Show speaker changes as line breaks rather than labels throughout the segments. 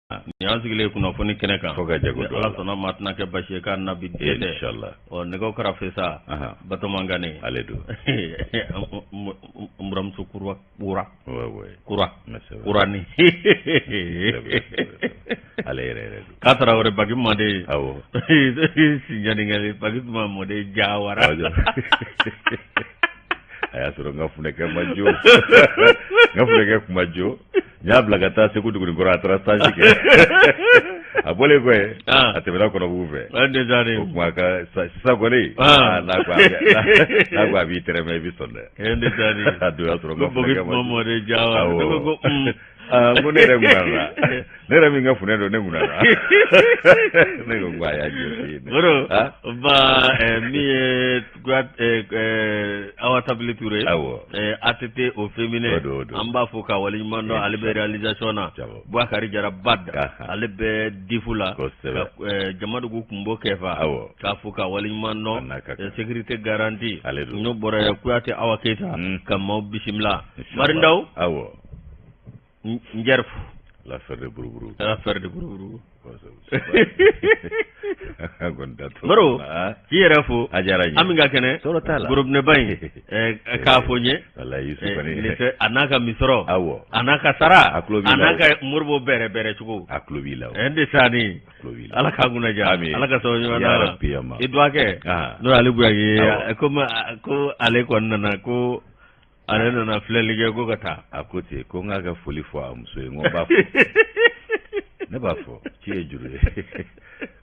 Nin y'an sigilen kunnafoni kɛnɛ kan.
Fo ka jago don
Ala sɔnna ma tɛna kɛ basi ye k'a na bi
tɛ. Inshallah.
Ɔ nɛgɛw karafe sa. Batoma Gane.
Ale don.
N buramuso kura kura.
Ouais ouais.
Kura. Kurani.
Ale yɛrɛ yɛrɛ don.
K'a Tarawele Baki Mande.
Awɔ.
Sinjaninkɛ Baki tuma Mɔden Jawara.
A y'a sɔrɔ n ka funɛkɛ ma jo. N ka funɛkɛ kun ma jo. N y'a bila ka taa Segu Duguninkɔrɔ, a taara stage kɛ. A bɔlen kɔ yen, a tɛmɛna Kɔnɔbugu fɛ. O tuma ka sisan kɔni, n'a ko a b'i tɛrɛmɛ i bɛ sɔn dɛ. A don y'a sɔrɔ n ka funɛkɛ ma jo.
Awɔ.
N ko ne yɛrɛ ŋunana. Ne yɛrɛ min ka funɛ don, ne ŋunana. Ne ko a y'a jɔ.
Moro, ba min ye Awa Tabili Ture.
Awɔ.
ATT au féminin. An b'a fo ka waleɲuman dɔn, ale bɛ réalisation na. Bubakari Jara Bad, ale bɛ difu la.
Kosɛbɛ.
Jamadugu Kunbo Kɛfa.
Awɔ.
K'a fo ka waleɲuman dɔn. Sécurité garantie.
Ale don.
N'o bɔra yen, Kuyate Awa Keyita. Ka maaw bisimila. Mari Ndaw.
Awɔ.
N Jɛrifu.
L'affaire de Buruburu.
L'affaire de Buruburu.
Moro,
k'i yɛrɛ fo.
A diyara n ye.
Ami ka kɛnɛ.
Tɔɔrɔ t'a la.
Gorobinɛba in k'a fo n ye.
Walayi Yusu kɔni.
A n'a ka misɔrɔ.
Awɔ.
A n'a ka sara.
A tulo b'i la.
A n'a ka Moribo bɛrɛ bɛrɛ cogo.
A tulo b'i la.
N de sani.
A tulo b'i la.
Ala k'an kunna diya.
Ami.
Ala ka sababu ɲuman
Ya
d'an ma.
Rabbi ama.
I dɔgɔkɛ. N'o y'ale Buyaki ye. Komi ko ale kɔni nana ko. Ale nana filɛli kɛ ko ka taa.
A ko ten ko n k'a ka foli fɔ a muso ye, n ko n b'a fɔ. Ne b'a fɔ ci ye juru ye.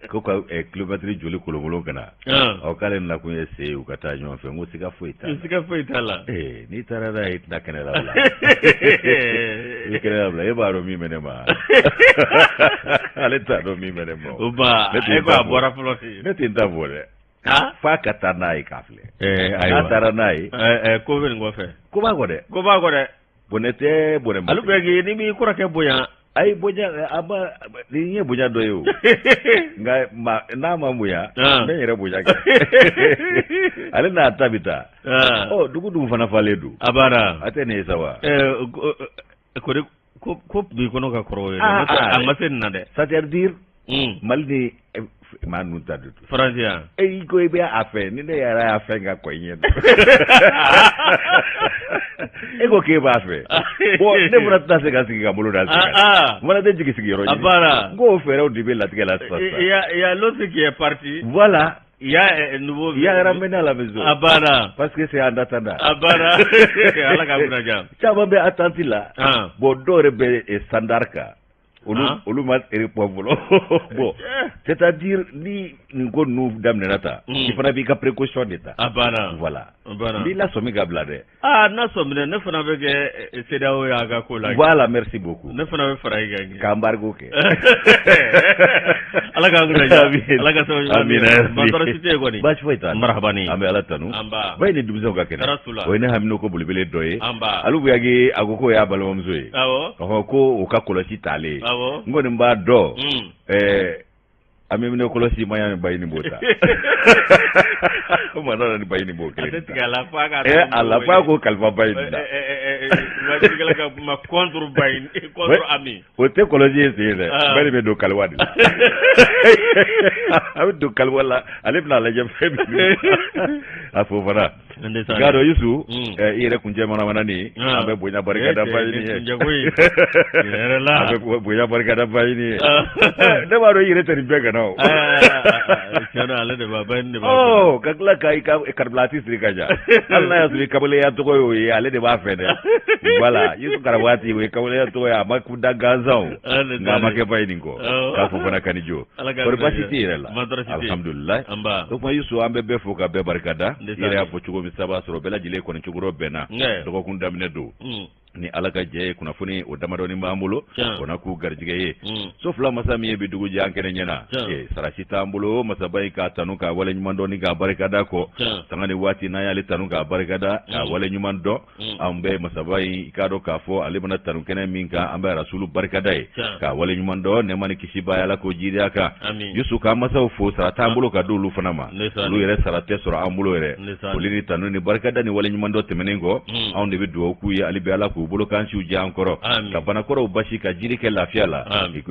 Ko ka kilomɛtiri joli kolonkolon ka na. Ɔ k'ale nakun ye sen ye u ka taa ɲɔgɔn fɛ, n ko siga foyi t'a la.
Siga foyi t'a la.
Ee n'i taara n'a ye i tɛna kɛnɛ labila. I bɛ kɛnɛ labila, e b'a dɔn min bɛ ne ma. Ale t'a dɔn min bɛ ne ma.
O ba e ko a bɔra fɔlɔ
de. Ne tɛ n ta fɔ dɛ. F'a ka taa n'a ye k'a filɛ.
Ayiwa.
N'a taara n'a ye.
Ko bɛ nin kɔfɛ.
Ko b'a kɔ dɛ.
Ko b'a kɔ dɛ.
Bɔnɛ tɛ bɔnɛ ma.
Ale bɛ n'i m'i kɔrɔkɛ bonya.
Ayi bonya a ma nin ye bonya dɔ ye o. Nka ma n'a ma bonya. N bɛ n yɛrɛ bonya kɛ. Ale n'a ta bɛ taa. Ɔ dugu dun fana falen don.
A banna.
A tɛ nin ye sa wa.
Ko ko b'i kɔnɔ ka kɔrɔ ye. A ma se nin na dɛ.
C'est-à-dire. Mali ni maa ninnu ta de don.
Faransi yan.
E i ko i bɛ a fɛ ni ne yɛrɛ y'a fɛ ka kɔ i ɲɛ. E ko k'e b'a fɛ. Bon ne fana tɛna se ka sigi ka bolo da sen kan. N fana tɛ jigi sigiyɔrɔ ɲini.
A banna.
N k'o fɛɛrɛw de bɛ latigɛ la sisan.
Il y a l'autre qui est parti.
Voilà.
Il y a un nouveau.
Il y a ramené à la maison.
A banna.
Parce que c'est en attendant.
A banna. Ala ka kunna diya.
Caman bɛ attente la. Bon dɔw yɛrɛ bɛ standard kan. Olu ma répond fɔlɔ. Bon c'est-à-dire ni nin ko ninnu daminɛna tan. I fana b'i ka précaution de ta.
A banna.
Voilà.
A banna.
N b'i lasɔmi ka bila dɛ.
Aa n'a sɔminɛ ne fana bɛ kɛ CEDEAO y'a ka ko la.
Voilà, merci beaucoup.
Ne fana bɛ fara i kan.
Ka embargo kɛ.
Ala k'an kunna diya. Ala ka sababu ɲuman
Amina.
Ma tɔɔrɔ si tɛ yen kɔni.
Baasi foyi t'a la.
Marhabani.
An bɛ Ala tanu.
Anba.
Ba ye ni denmisɛnw ka kɛnɛ.
Tɔɔrɔ t'u la.
O ye ne hamino ko belebele dɔ ye.
Anba.
Alu Buyaki a ko k'o y'a balimamuso ye.
Awɔ.
Ɔhɔn ko o ka kɔlɔsi t'ale ye.
Awɔ.
N kɔni b'a dɔn. An bɛ minɛ kɔlɔsi maɲa ni Bayini b'o ta. Mana ni Bayini b'o kelen.
A tɛ tigɛ a la f'a ka.
A la f'a ko kalifa Bayini la.
Wajibilikɛla ka kuma contre Bayini contre Ami.
O tɛ kɔlɔsi ye sen dɛ. Bayini bɛ don kaliwa de la. A bɛ don kaliwa la, ale bɛna a lajɛ fɛn min. A fo fana. Nka dɔn Yusu, i yɛrɛ kuncɛ manamana nin, an bɛ bonya barika da Bayini ye. An bɛ bonya barika da Bayini ye. Ne b'a dɔn i yɛrɛ tɛ nin bɛɛ kana o.
Tiɲɛ don, ale de b'a Bayini de b'a.
Ɔ ka tila ka i ka karibilati siri ka ja. Hali n'a y'a sɔrɔ i kamalenya tɔgɔ y'o ye, ale de b'a fɛ dɛ. Voilà, Yusu Karamɔgɔti o ye kamalenya tɔgɔ ye, a ma da gansan o. Nka a ma kɛ Bayini kɔ. K'a fo fana Kanijo. Kɔri baasi t'i yɛrɛ la. Alhamdulilayi. O tuma Yusu an bɛ bɛɛ fo ka bɛɛ barika da. I yɛrɛ y'a fɔ cogo min saba sɔrɔ bɛɛ lajɛlen kɔni cogo bɛnna. Dɔgɔkun daminɛ don. Ni Ala ka jɛ ye kunnafoni o damadɔni b'an bolo o na k'u garijɛgɛ ye. So fila masa min ye bi dugu jɛ an kɛnɛ ɲɛna, sarasi t'an bolo masaba in k'a tanu k'a wale ɲuman dɔn ni k'a barikada kɔ. Sanga ni waati n'an y'ale tanu k'a barikada k'a wale ɲuman dɔn, an bɛ masaba in i k'a dɔn k'a fɔ ale mana tanu kɛnɛ min kan, an bɛ rasulu barikada ye k'a wale ɲuman dɔn, nɛɛma ni kisi b'a ye, Ala k'o jiidi a kan. Yusu k'an masaw fo, sara t'an bolo ka d'olu fana ma, olu yɛrɛ sara tɛ sɔrɔ an bolo yɛrɛ. Foli ni tanu ni barikada ni wale ɲuman dɔn tɛmɛnen kɔ, anw de bɛ dugawu k'u ye hali bi Ala k'u k'u bolokansiw diya an kɔrɔ, ka banakɔrɔw basi, ka jiri kɛ lafiya la.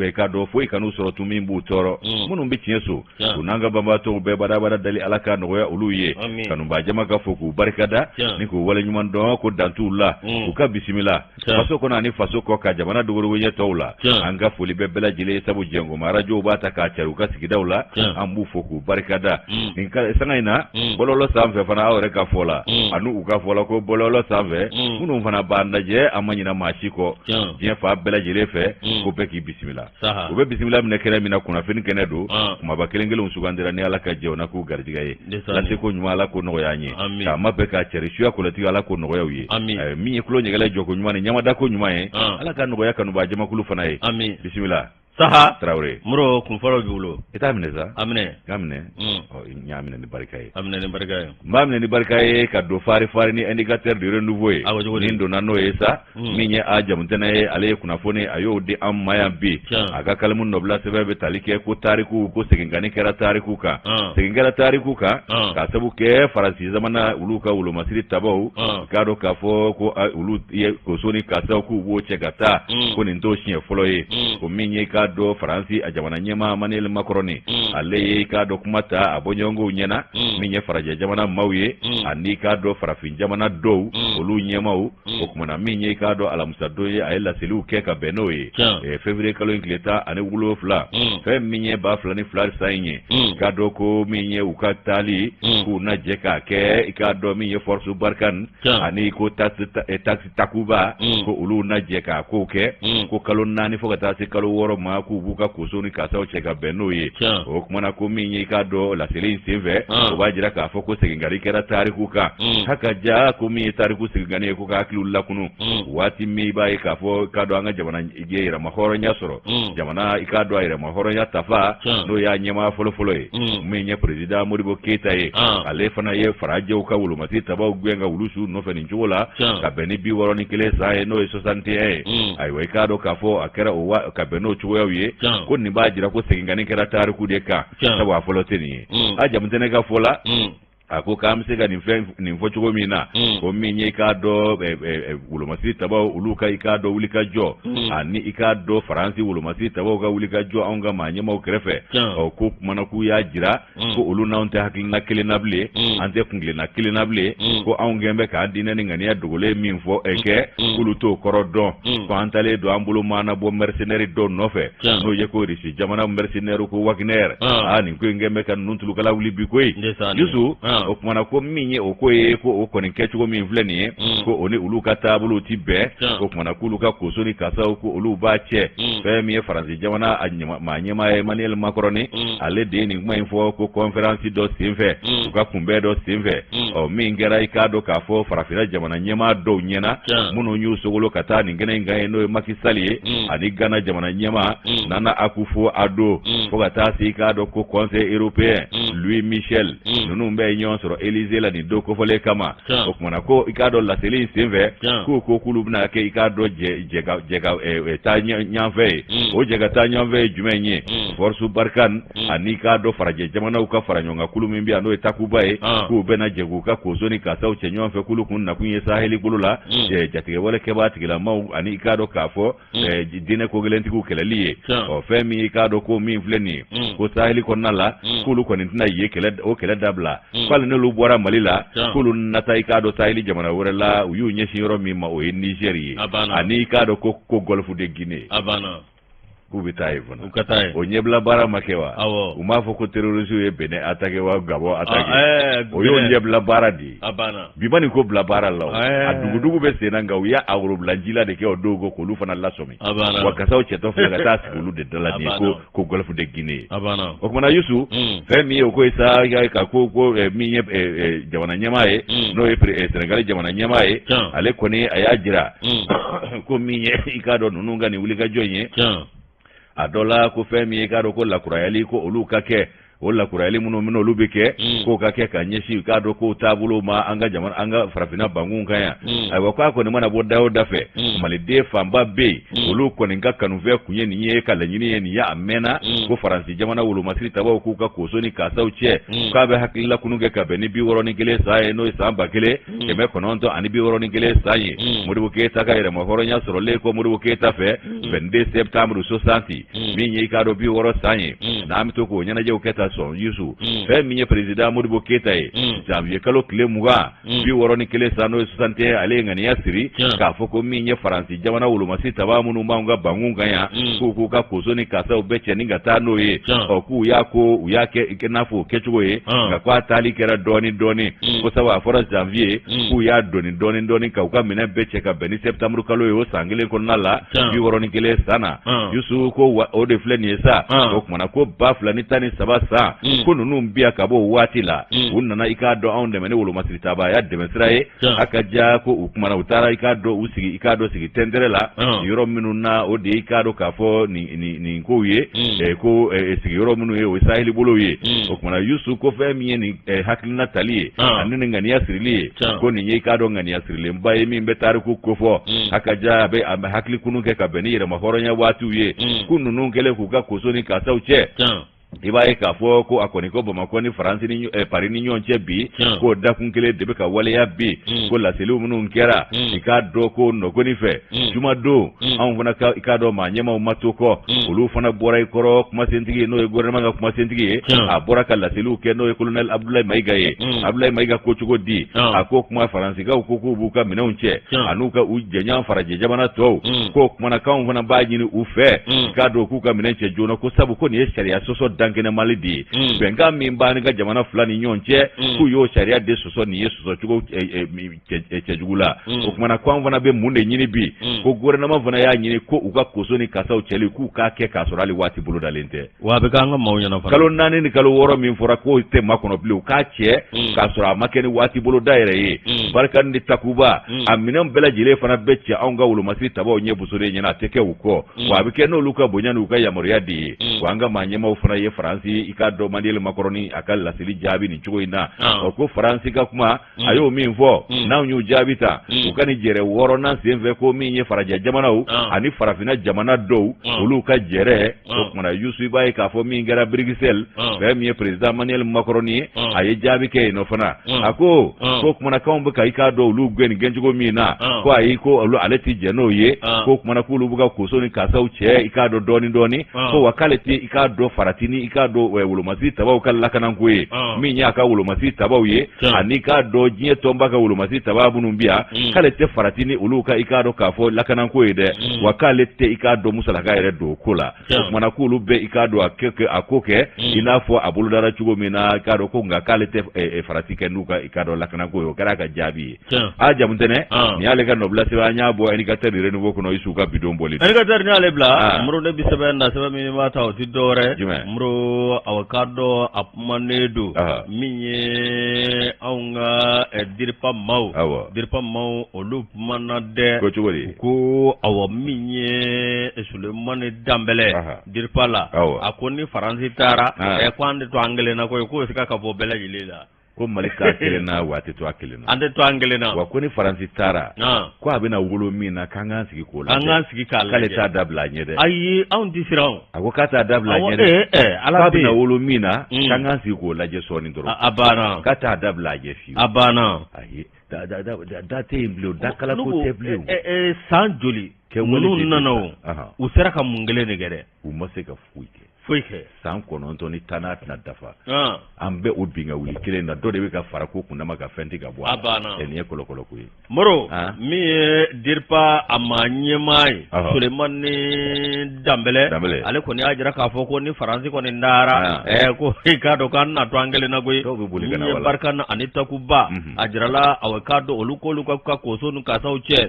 I k'a dɔn foyi kan'u sɔrɔ tun min b'u tɔɔrɔ. Minnu bɛ tiɲɛ so, u n'an ka banbaatɔw bɛɛ badabada dali, Ala ka nɔgɔya olu ye. Kanubaa jama ka fo k'u barikada ni k'u waleɲuman dɔn ko dantuw la, u ka bisimila faso kɔnɔ ani faso kɔ ka jamana dogodogo ɲɛ tɔw la. An ka foli bɛ bɛɛ lajɛlen ye, sabu jɛnkoma arajow b'a ta k'a cari u ka sigidaw la. An b'u fo k'u barikada nin sanga in na. Bɔlɔlɔ sanfɛ fana, aw yɛrɛ ka fɔ la ani u ka fɔ la ko bɔlɔlɔ sanfɛ, minnu fana b'an lajɛ, an ma ɲina maa si kɔ diɲɛ fan bɛɛ lajɛlen fɛ, ko bɛɛ k'i bisimila. U bɛ bisimila minɛ kɛnɛ min na, kunnafoni kɛnɛ don. Kumaba kelen kelenw sugandira ni Ala ka jɛ na k'u garijɛgɛ ye. Lase ko ɲuman, Ala ko nɔgɔya an ye. K'a ma bɛɛ k'a cɛri suya kɔlɔtigi, Ala ko nɔgɔya u ye. Min ye tulo ɲɛgɛlɛ jɔko ɲuman ni ɲamada ko ɲuman ye, Ala ka nɔgɔya kanubaa jamakulu fana ye. Bisimila.
Saha.
Tarawele.
Moro, kun fɔlɔ b'i bolo.
I t'a minɛ sa.
A minɛ.
K'a minɛ. Ɔ, n y'a minɛ ni barika ye.
A minɛ ni barika ye.
N b'a minɛ ni barika ye ka don fari fari ni indicateur du renouveau ye.
Awɔ, cogo di?
Ni n donna n'o ye sa, min ye a jamutɛnɛ ye, ale ye kunnafoni a y'o di an ma yan bi. A ka kalimu nɔbila sɛbɛn bɛ tali kɛ ko tariku, ko seginkanni kɛra tariku kan, segin kɛra tariku kan k'a sabu kɛ Faransi jamana olu ka wolomasiri tabaw. K'a dɔn k'a fɔ ko olu ye koso ni kasaw k'u b'o cɛ ka taa, ko nin t'o siɲɛ fɔlɔ ye. Ko min ye k'a dɔn Faransi a jamana ɲɛmaa Emmanuel Macron, ale ye k'a dɔn kuma ta a bɔɲɔgɔnkow ɲɛna, min ye farajɛ jamana maaw ye ani k'a dɔn farafin jamana dɔw olu ɲɛmaaw. O kumana min ye k'a dɔn alamisa don ye, a ye laseliw kɛ ka bɛn n'o ye février kalo in tile 17, fɛn min ye 2002 san in ye. K'a dɔn ko min ye u ka taali k'u na jɛ k'a kɛ, i k'a dɔn min ye force Barkhane ani ko taxe Takuba, ko olu na jɛ k'a kow kɛ, ko kalo 4 fo ka taa se kalo 6 ma, k'u b'u ka koso ni kasaw cɛ ka bɛn n'o ye. O kumana ko min ye k'a dɔn laseli in senfɛ, o b'a jira k'a fɔ ko seginkani kɛra tariku kan. Haka ja ko min ye tariku seginkani ye, ko ka hakiliw lakunu waati min i b'a ye k'a fɔ k'a dɔn an ka jamana ye yɛrɛma hɔrɔnya sɔrɔ, jamana i k'a dɔn a yɛrɛma hɔrɔnya tafa, n'o y'a ɲɛmaa fɔlɔfɔlɔ ye, min ye président Modibo Keyita ye. Ale fana ye farajɛw ka wolomasiri tabaw gɛn ka wulu su nɔfɛ nin cogo la ka bɛn ni 61 san ye, n'o ye 61 ye. Ayiwa, i k'a dɔn k'a fɔ a kɛra o ka bɛn n'o cogoyaw ye, ko nin b'a jira ko seginkani kɛra tariku de kan, sabu a fɔlɔ tɛ nin ye. A jamutɛnɛ ka fɔ la, a ko k'an bɛ se ka nin fɛn nin fɔ cogo min na, ko min ye i k'a dɔn wolomasiri tabaw olu ka i k'a dɔn wuli ka jɔ ani i k'a dɔn Faransi wolomasiri tabaw ka wuli ka jɔ anw ka maa ɲɛmaaw kɛrɛfɛ, ɔ ko kumana k'u y'a jira ko olu n'anw tɛ hakilina kelen na bilen, an tɛ kuntilenna kelen na bilen, ko anw kɛn bɛ k'an diinɛ ni ŋaniya dogolen min fɔ kɛ, k'olu t'o kɔrɔ dɔn, ko an talen don an bolo maana bɔ mercenaire dɔw nɔfɛ, n'o ye ko Russie jamana mercenaire ko Wagner. Aa, nin ko in kɛn bɛ ka ninnu tulukala wuli bi koyi, Yusu. O kumana ko min ye o ko ye, ko o kɔni kɛcogo min filɛ nin ye, ko o ni olu ka taabolow ti bɛn. O kumana k'olu ka koso ni kasaw, ko olu b'a cɛ. Fɛn min ye Faransi jamana a maa ɲɛmaa ye Emmanuel Macron, ale de ye nin kuma in fɔ ko conférence dɔ senfɛ, u ka kunbɛn dɔ senfɛ, ɔ min kɛra i k'a dɔn k'a fɔ farafinna jamana ɲɛmaa dɔw ɲɛna minnu y'u sogolo ka taa nin kɛnɛ in kan ye, n'o ye Macky Sall ye ani Ghana jamana ɲɛmaa Nana Akufo Addo, fo ka taa se i k'a dɔn ko Conseil européen Louis Michel. Ninnu bɛɛ ye ɲɔgɔn sɔrɔ Élysée la nin don kofɔlen kama. O kumana ko i k'a dɔn laseli in senfɛ, k'u ko k'olu bɛna kɛ i k'a dɔn jɛ ka taa ɲɔgɔnfɛ ye. O jɛ ka taa ɲɔgɔnfɛ ye jumɛn ye? Force Barkhane ani i k'a dɔn farajɛ jamanaw ka fara ɲɔgɔn kan kulu min bɛ yan, n'o ye Takuba ye, k'u bɛna jɛ k'u ka koso ni kasaw cɛ ɲɔgɔn fɛ, k'olu kun nakun ye saheli bolo la jatigɛwale kɛbaa tigilamaw ani i k'a dɔn k'a fɔ diinɛ ko gɛlɛntigiw kɛlɛli ye. Ɔ fɛn min i k'a dɔn ko min filɛ nin ye, ko saheli kɔnɔna la, k'olu kɔni tɛna ye kɛlɛ o kɛlɛ dabila, k'ale n'olu bɔra Mali la, k'olu nata i k'a dɔn saheli jamana wɛrɛ la. U y'u ɲɛsin yɔrɔ min ma, o ye Niger ye ani i k'a dɔn ko Golfe de Guinée, k'u bɛ taa yen fana.
U ka taa yen.
O ɲɛbila baara ma kɛ wa?
Awɔ.
U m'a fɔ ko terroriste ye Benin attaqué wa Gabon attaqué? O y'o ɲɛbila baara de ye.
A banna.
Bi ma nin ko bila baara la o. A dugudugu bɛ sen na, nka u y'a worobilanjila de kɛ o don ko k'olu fana lasɔmi.
A banna.
Wa kasaw cɛtɔ filɛ ka taa sigi olu de da la nin ye, ko Golfe de Guinée.
A banna.
O kumana Yusu, fɛn min ye o ko ye sa, ka ko min ye jamana ɲɛmaa ye, n'o ye Senegali jamana ɲɛmaa ye, ale kɔni a y'a jira ko min ye i k'a dɔn ninnu ka nin wulikajɔ in ye, a dɔ la ko fɛn min ye i k'a dɔn ko lakurayali ko olu ka kɛ. O lakurayali minnu minnu olu bɛ kɛ, k'o ka kɛ ka ɲɛsin k'a dɔn k'o taabolo ma an ka jamana, an ka farafinna bankun kan yan. Ayiwa, k'a kɔni mana bɔ da o da fɛ, maliden fanba bɛ yen, olu kɔni ka kanufɛn kun ye nin ye, ka laɲini ye nin ye. A mɛnna ko Faransi jamana wolomasiri tabaw k'u ka koso ni kasaw cɛ, k'a bɛ hakilila kunu kɛ ka bɛn ni 61 san ye, n'o ye san 1961 san ye, Modibo Keyita ka yɛrɛmahɔrɔnya sɔrɔlen kɔ Modibo Keyita fɛ 22 septembre 60, min ye i k'a dɔn 60 san ye, n'an bɛ to k'o ɲɛnajɛw kɛ ta sɔn. Yusu, fɛn min ye président Modibo Keyita ye, janvier kalo tile 20, 61 san, n'o ye 61, ale ye ŋaniya siri k'a fɔ ko min ye Faransi jamana wolomasi taba minnu b'anw ka bankun kan yan, k'u ka koso ni kasaw bɛɛ cɛ ni ka taa n'o ye. Ɔ, k'u y'a ko u y'a kɛ n'a fɔ o kɛcogo ye, nka k'a taali kɛra dɔɔni dɔɔni, ko sabu a fɔra janvier, k'u y'a doni dɔɔni dɔɔni ka u ka minɛn bɛɛ cɛ ka bɛn ni septembre kalo ye o san kelen kɔnɔna la, 61 san na. Yusu, ko o de filɛ nin ye sa. O kumana ko 2013 san, ko ninnu bi yan ka bɔ o waati la, u nana i k'a dɔn anw dɛmɛ ni wolomasiri tabaya dɛmɛ sira ye. A ka ja ko u kumana, u taara i k'a dɔn u sigi i k'a dɔn sigi tɛntɛrɛ la yɔrɔ minnu na, o de ye i k'a dɔn k'a fɔ nin kow ye, ko sigiyɔrɔ minnu ye, o ye saheli bolow ye. O kumana Yusu, ko fɛn min ye nin hakilina tali ye ani nin ŋaniya sirili ye, ko nin ye i k'a dɔn ŋaniya sirilenba ye min bɛ tariku kofɔ. A ka ja a bɛ hakili kunu kɛ ka bɛn ni yɛrɛmahɔrɔnya waatiw ye, ko ninnu kɛlen k'u ka koso ni kasaw cɛ, i b'a ye k'a fɔ ko a kɔni ko Bamakɔ ni Faransi ni Paris ni ɲɔgɔn cɛ bi, k'o dakun kelen de bɛ ka waleya bi, ko laseliw minnu kɛra i k'a dɔn ko nɔgɔni fɛ jumadon, anw fana ka i k'a dɔn maa ɲɛmaaw ma to kɔ, olu fana bɔra i kɔrɔ. Kumasentigi, n'o ye gouvernement ka kumasentigi ye, a bɔra ka laseliw kɛ, n'o ye colonel Abdoulaye Mayiga ye. Abdoulaye Mayiga ko cogo di? A ko kuma Faransikaw ko k'u b'u ka minɛnw cɛ an'u ka u jɛɲɔgɔn farajɛ jamana tɔw, k'o kumana k'anw fana b'a ɲini u fɛ k'a dɔn k'u ka minɛn cɛ joona, ko sabu ko nin ye sariya sɔsɔ dankɛnɛmali de ye, bɛnkan min b'an ka jamana fila ni ɲɔgɔn cɛ, k'u y'o sariya de sɔsɔ. Nin ye sɔsɔcogo cɛjugu la. O kumana ko an fana bɛ mun de ɲini bi? Ko gouvernement fana y'a ɲini ko u ka koso ni kasaw cɛli, k'u k'a kɛ k'a sɔrɔ hali waati bolodalen tɛ.
Wa a bɛ k'an ka maaw ɲɛna fana.
Kalo 4 ni kalo 6 min fɔra k'o tɛ makɔnɔ bilen, u k'a cɛ k'a sɔrɔ a ma kɛ ni waati boloda yɛrɛ ye. Barkhane ni Takuba, a minɛn bɛɛ lajɛlen fana bɛ cɛ anw ka wolomasiri tabaw ɲɛ bosolen ɲɛna, a tɛ kɛ u kɔ, wa a bɛ kɛ n'olu ka bonya n'u ka yamaruya de ye. Wa an ka maa ɲɛmaaw fana ye Faransi i k'a dɔn Emmanuel Macron a ka laseli jaabi nin cogo in na. Ɔ, ko Faransi ka kuma, a y'o min fɔ, n'anw y'u jaabi ta, u ka nin jɛrɛ wɔɔrɔnan senfɛ, ko min ye farajɛ jamanaw ani farafinna jamana dɔw, olu ka jɛrɛ. O kumana Yusu, i b'a ye k'a fɔ min kɛra Bruxelles, fɛn min ye président Emmanuel Macron ye, a ye jaabi kɛ yen nɔ fana. A ko kumana k'anw bɛ ka i k'a dɔn olu gɛn nin gɛncogo min na, ko ayi, ko olu ale tɛ jɛn n'o ye, ko kumana k'olu bɛ ka koso ni kasaw cɛ i k'a dɔn dɔɔni dɔɔni, ko wa k'ale tɛ i k'a dɔn farati ni i k'a dɔn wolomasiri tabaw ka lakanako ye, min y'a ka wolomasiri tabaw ye ani k'a dɔn diɲɛ tɔnba ka wolomasiri taba minnu bi yan, k'ale tɛ farati ni olu ka i k'a dɔn k'a fɔ lakanako ye dɛ, wa k'ale tɛ i k'a dɔn musalaka yɛrɛ don o ko la. O kumana k'olu bɛ i k'a dɔn a ko kɛ i n'a fɔ a bolodara cogo min na, i k'a dɔn ko, nka k'ale tɛ farati kɛ n'u ka i k'a dɔn lakanako ye. O kɛra a ka jaabi ye. A Jamutɛnɛ, nin y'ale ka nɔbila sɛbɛn, an y'a bɔ Indicateur du Renouveau kɔnɔ, Isu ka bidon bɔli.
Indicateur ni y'ale bila Moro, ne bi sɛbɛn na, sɛbɛn min b'a ta, o ti dɔwɛrɛ.
Jumɛn?
Moro, aw k'a dɔn a kumanen don min ye anw ka DIRPA maaw. DIRPA maaw, olu kumana dɛ.
Ko cogo di?
Ko awɔ, min ye Sulemani Danbɛlɛ DIRPA la, a ko ni Faransi taara, ko an tɛ to an kelen na koyi, k'o siga ka bɔ bɛɛ lajɛlen la.
Ko Mali t'a kelen na, wa a tɛ to a kelen na.
An tɛ to an kelen na.
Wa ko ni Faransi taara, ko a bɛna wolo min na, k'an k'an sigi k'o lajɛ.
An k'an sigi k'a lajɛ.
K'ale t'a dabila a ɲɛ dɛ.
Ayi, anw tɛ siran o.
A ko k'a t'a dabila a ɲɛ dɛ.
Ala
k'a bɛna wolo min na, k'an k'an sigi k'o lajɛ sɔɔni dɔrɔn.
A banna.
K'a t'a dabila a ɲɛ fiyewu.
A banna.
Ayi, da da da da tɛ yen bilen, da kalako tɛ bilen.
San joli ninnu nana o, u sera ka mun kelen de kɛ dɛ?
U ma se ka foyi kɛ.
Foyi kɛ.
San 9 ni tan n'a tɛna dafa, an bɛ o bin ka wuli kelen na, dɔ de bɛ ka fara ko kundama ka fɛn tɛ ka bɔ.
A banna.
Nin ye kɔlɔkɔlɔko ye.
Moro, min ye DIRPA a maa ɲɛmaa ye, Sulemani Danbɛlɛ, ale kɔni y'a jira k'a fɔ ko ni Faransi kɔni taara, ko i k'a dɔn k'an na to an kelen na koyi.
Dɔw bɛ boli ka
na. Min ye Barkhane ani Takuba, a jirala awɔ k'a dɔn olu k'olu ka koso ni kasaw cɛ,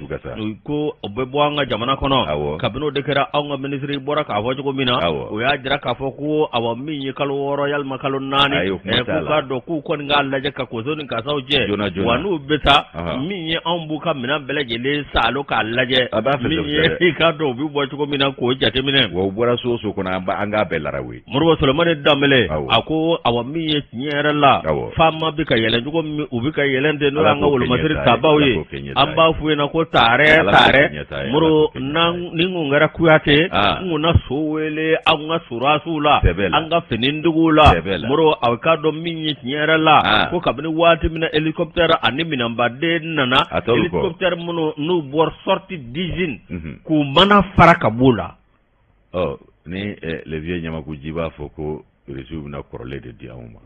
ko o bɛ bɔ an ka jamana kɔnɔ. Kabini o de kɛra, anw ka minisiri bɔra k'a fɔ cogo min na, o y'a jira. k'a fɔ ko awa min ye kalo 6 yalima kalo 4 k'u k'a dɔn k'u kɔni k'a lajɛ ka koso ni kasaw cɛ wa n'u bɛ taa min ye anw b'u ka minɛn bɛɛ lajɛlen saalo k'a lajɛ min ye i k'a dɔn u bɛ bɔ cogo min na k'o jateminɛ
wa u bɔra so o so kɔnɔ an k'a bɛɛ larawe
Moribo Solomani Danbɛlɛ a ko awa min ye tiɲɛ yɛrɛ la faama bɛ ka yɛlɛn cogo min u bɛ ka yɛlɛn ten n'o y'an ka wolomasiri tabaw ye an b'a f'u ɲɛna ko taarɛ taarɛ Moro ni n kun kɛra Kuyate n kun na so wele an ka sorasiw la an ka finitigiw la Moro a k'a dɔn min ye tiɲɛ yɛrɛ la ko kabini waati min na hélicoptère ani minɛnbaden nana hélicoptère minnu n'u bɔra sortie d'usine k'u mana fara ka b'u la
ɔ ni le vieux Ɲamakuji b'a fɔ ko Rusiw bɛna kɔrɔlen de di anw ma.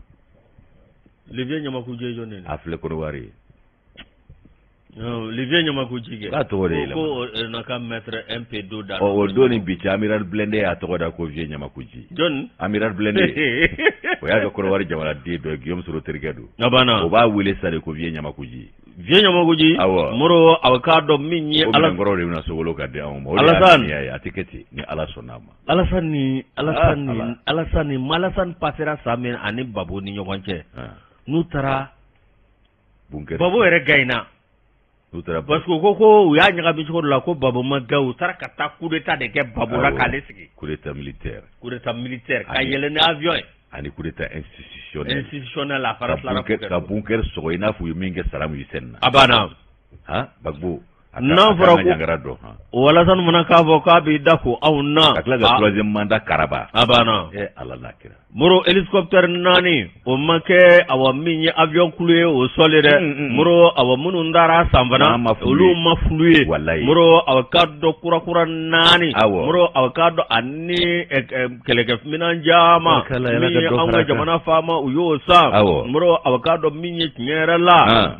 Le vieux Ɲamakuji ye jɔn ye?
A filɛ Kɔnɔwari ye.
Le vieux Ɲamakuji kɛ.
K'a tɔgɔ de yɛlɛma.
Ko na ka mettre un peu d'eau dans.
Ɔ o don ni bi cɛ amiral blindé y'a tɔgɔ da ko vieux Ɲamakuji.
Jɔn?
Amiral blindé. O y'a ka Kɔnɔwari jamanaden dɔ ye Guillaume Soro terikɛ don.
A banna.
O b'a wele sa de ko vieux Ɲamakuji.
Vieux Ɲamakuji.
Awɔ.
Moro a k'a dɔn min ye
Ala. O minɛnkɔrɔw de bɛna sowolo ka di anw ma. O de y'a ŋaniya ye a tɛ kɛ ten ni Ala sɔnna a ma.
Alassane Alassane Alassane Alassane passera san min ani Gbagbo ni ɲɔgɔn cɛ. N'u taara. Gbagbo yɛrɛ gagnera.
N'u taara.
Parce que u ko ko u y'a ɲagami cogo dɔ la ko Gbagbo ma gagner u taara ka taa coup d'état de kɛ Gbagbo la k'ale sigi.
Coup d'état militaire.
Coup d'état militaire ka yɛlɛn ni avion ye.
Ani coup d'état institutionnel.
Institutionnel a fana tilara
ka bunker sɔgɔ i n'a fɔ u ye min kɛ Saddam Hussein na.
A banna.
Han Gbagbo.
N'a fɔra ko
ɲangara dɔn han.
O Alassane fana k'a fɔ k'a b'i da ko anw na.
Ka tila ka troisième mandat karaba.
A banna.
Ɛ Ala n'a kira.
Moro hélicoptère 4 o ma kɛ awa min ye avion kulu ye o sɔli dɛ. Moro awa minnu taara san fana olu ma fulu ye.
Walayi.
Moro awa k'a dɔn kura 4.
Awɔ.
Moro awa k'a dɔn ani kɛlɛkɛminɛn caman min ye anw ka jamana faama u y'o san.
Awɔ.
Moro awa k'a dɔn min ye tiɲɛ yɛrɛ la.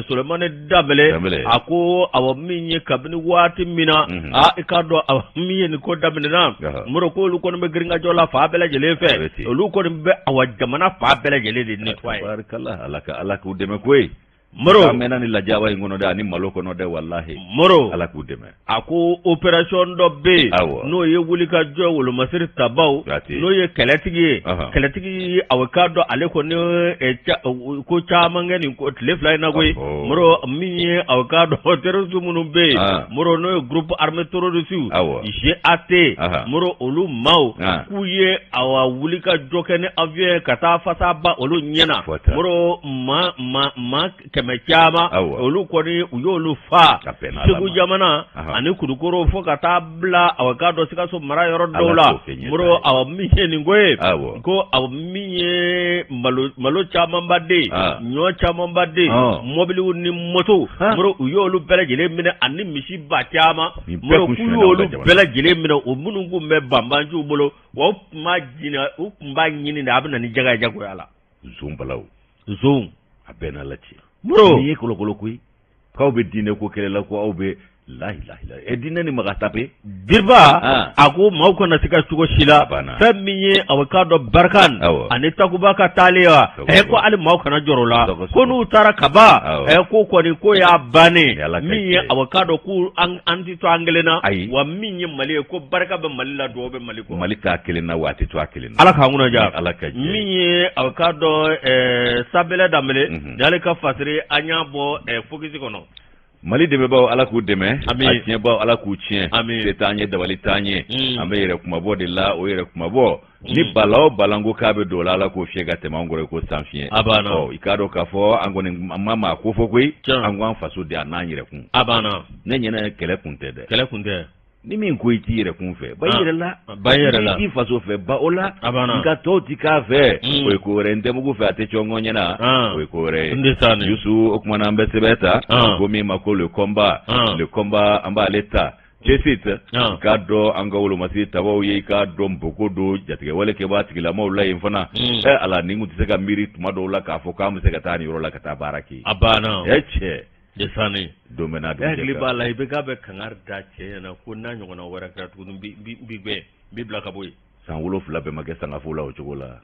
Solomani Danbɛlɛ a ko awa min ye kabini waati min na aa i k'a dɔn awa min ye nin ko daminɛna Moro ko olu kɔni bɛ girinkajɔ la fan bɛɛ lajɛlen fɛ olu kɔni bɛ awa jamana fan bɛɛ lajɛlen de nettoyer.
Barikala Ala ka Ala k'u dɛmɛ koyi.
Moro
an mɛnna ni lajaba in kɔnɔ dɛ ani malo kɔnɔ dɛ walahi.
Moro
Ala k'u dɛmɛ.
A ko opération dɔ bɛ yen n'o ye wulikajɔ wolomasiri tabaw n'o ye kɛlɛtigi ye kɛlɛtigi awa k'a dɔn ale kɔni ko caman kɛ nin tile 2 in na koyi Moro min ye awa k'a dɔn terroriste minnu bɛ yen Moro n'o ye groupe armé terroriste GAT Moro olu maaw k'u ye awa wulikajɔ kɛ ni avion ye ka taa fasa ba olu ɲɛna Moro maa 100 caman olu kɔni u y'olu fa Segu jamana ani Kulukoro fo ka taa bila awa k'a dɔn Sikaso mara yɔrɔ dɔw la Moro awa min ye nin ko ye ko awa min ye malo camanba den ɲɔ camanba den mɔbiliw ni motow Moro u y'olu bɛɛ lajɛlen minɛ ani misi ba caman Moro k'u y'olu bɛɛ lajɛlen minɛ o minnu tun bɛ banbanciw bolo wa u tun b'a ɲini de a bɛ na ni jaga ye jagoya la.
Zon balaw.
Zon.
A bɛɛ n'a la cɛ.
Moro.
Nin ye kolokolo koyi. K'aw bɛ diinɛ ko kɛlɛ la ko aw bɛ lahilahila. E diinɛ ni maga tape.
Diriba. A ko maaw kana se ka cogo si la. Fɛn min ye awa k'a dɔn Barkhane. Ani Takuba ka taalen wa. Ɛ ko hali maaw kana jɔrɔ o la. Ko n'u taara kaban. Ɛ ko kɔni ko y'a bannen. Min ye awa k'a dɔn ko an tɛ to an kelen na.
Ayi.
Wa min ye Mali ye ko barika bɛ Mali la dugawu bɛ Mali kɔ.
Mali t'a kelen na wa a tɛ to a kelen na.
Ala k'an kunna diya.
Ala ka jɛ.
Min ye awa k'a dɔn Sabɛlɛ Danbɛlɛ. N'ale ka fasiri an y'a bɔ Focus kɔnɔ.
Mali dɛmɛbaaw Ala k'u dɛmɛ.
Ami.
A tiɲɛbaaw Ala k'u tiɲɛ.
Ami.
Se t'an ye dabali t'an ye. An bɛ yɛrɛ kumabɔ de la o yɛrɛ kumabɔ. Ni bala o balanko k'a bɛ don o la Ala k'o fiyɛ ka tɛmɛ an kɔrɔ ko san fiɲɛ.
A banna.
Ɔ i k'a dɔn k'a fɔ an kɔni ma maa ko fɔ koyi. An ko an faso de a n'an yɛrɛ kun.
A banna.
Ne ɲɛna kɛlɛ kun tɛ dɛ.
Kɛlɛ kun tɛ.
Ni min ko i t'i yɛrɛ kun fɛ ba i yɛrɛ la.
Ba i yɛrɛ la.
I faso fɛ ba o la.
A banna.
Nka tɔw ti k'a fɛ. O ye ko wɛrɛ n tɛ mugu fɛ a tɛ cɔngɔ ɲɛna. O ye ko wɛrɛ ye.
N tɛ taa ni.
Yusu o tuma na an bɛ sɛbɛn ta. Ko min ma ko le combat. Le combat an b'ale ta. Cɛsit i k'a dɔn an ka wolomasiri tabaw ye i k'a dɔn npoko don jatigɛwale kɛbaa tigilamaw la yen fana. Ɛ Ala nin kun tɛ se ka miiri tuma dɔw la k'a fɔ k'an bɛ se ka taa nin yɔrɔ la ka taa baara kɛ.
A banna.
Ɛ cɛ.
Desani.
Don bɛ n'a
E hakili b'a la i bɛ k'a bɛ kangari da cɛ ɲɛna ko n'a ɲɔgɔnna wɛrɛ kɛra tuguni n b'i gɛn n b'i bila ka bɔ yen.
San 7 bɛɛ ma kɛ sangafo la o cogo la.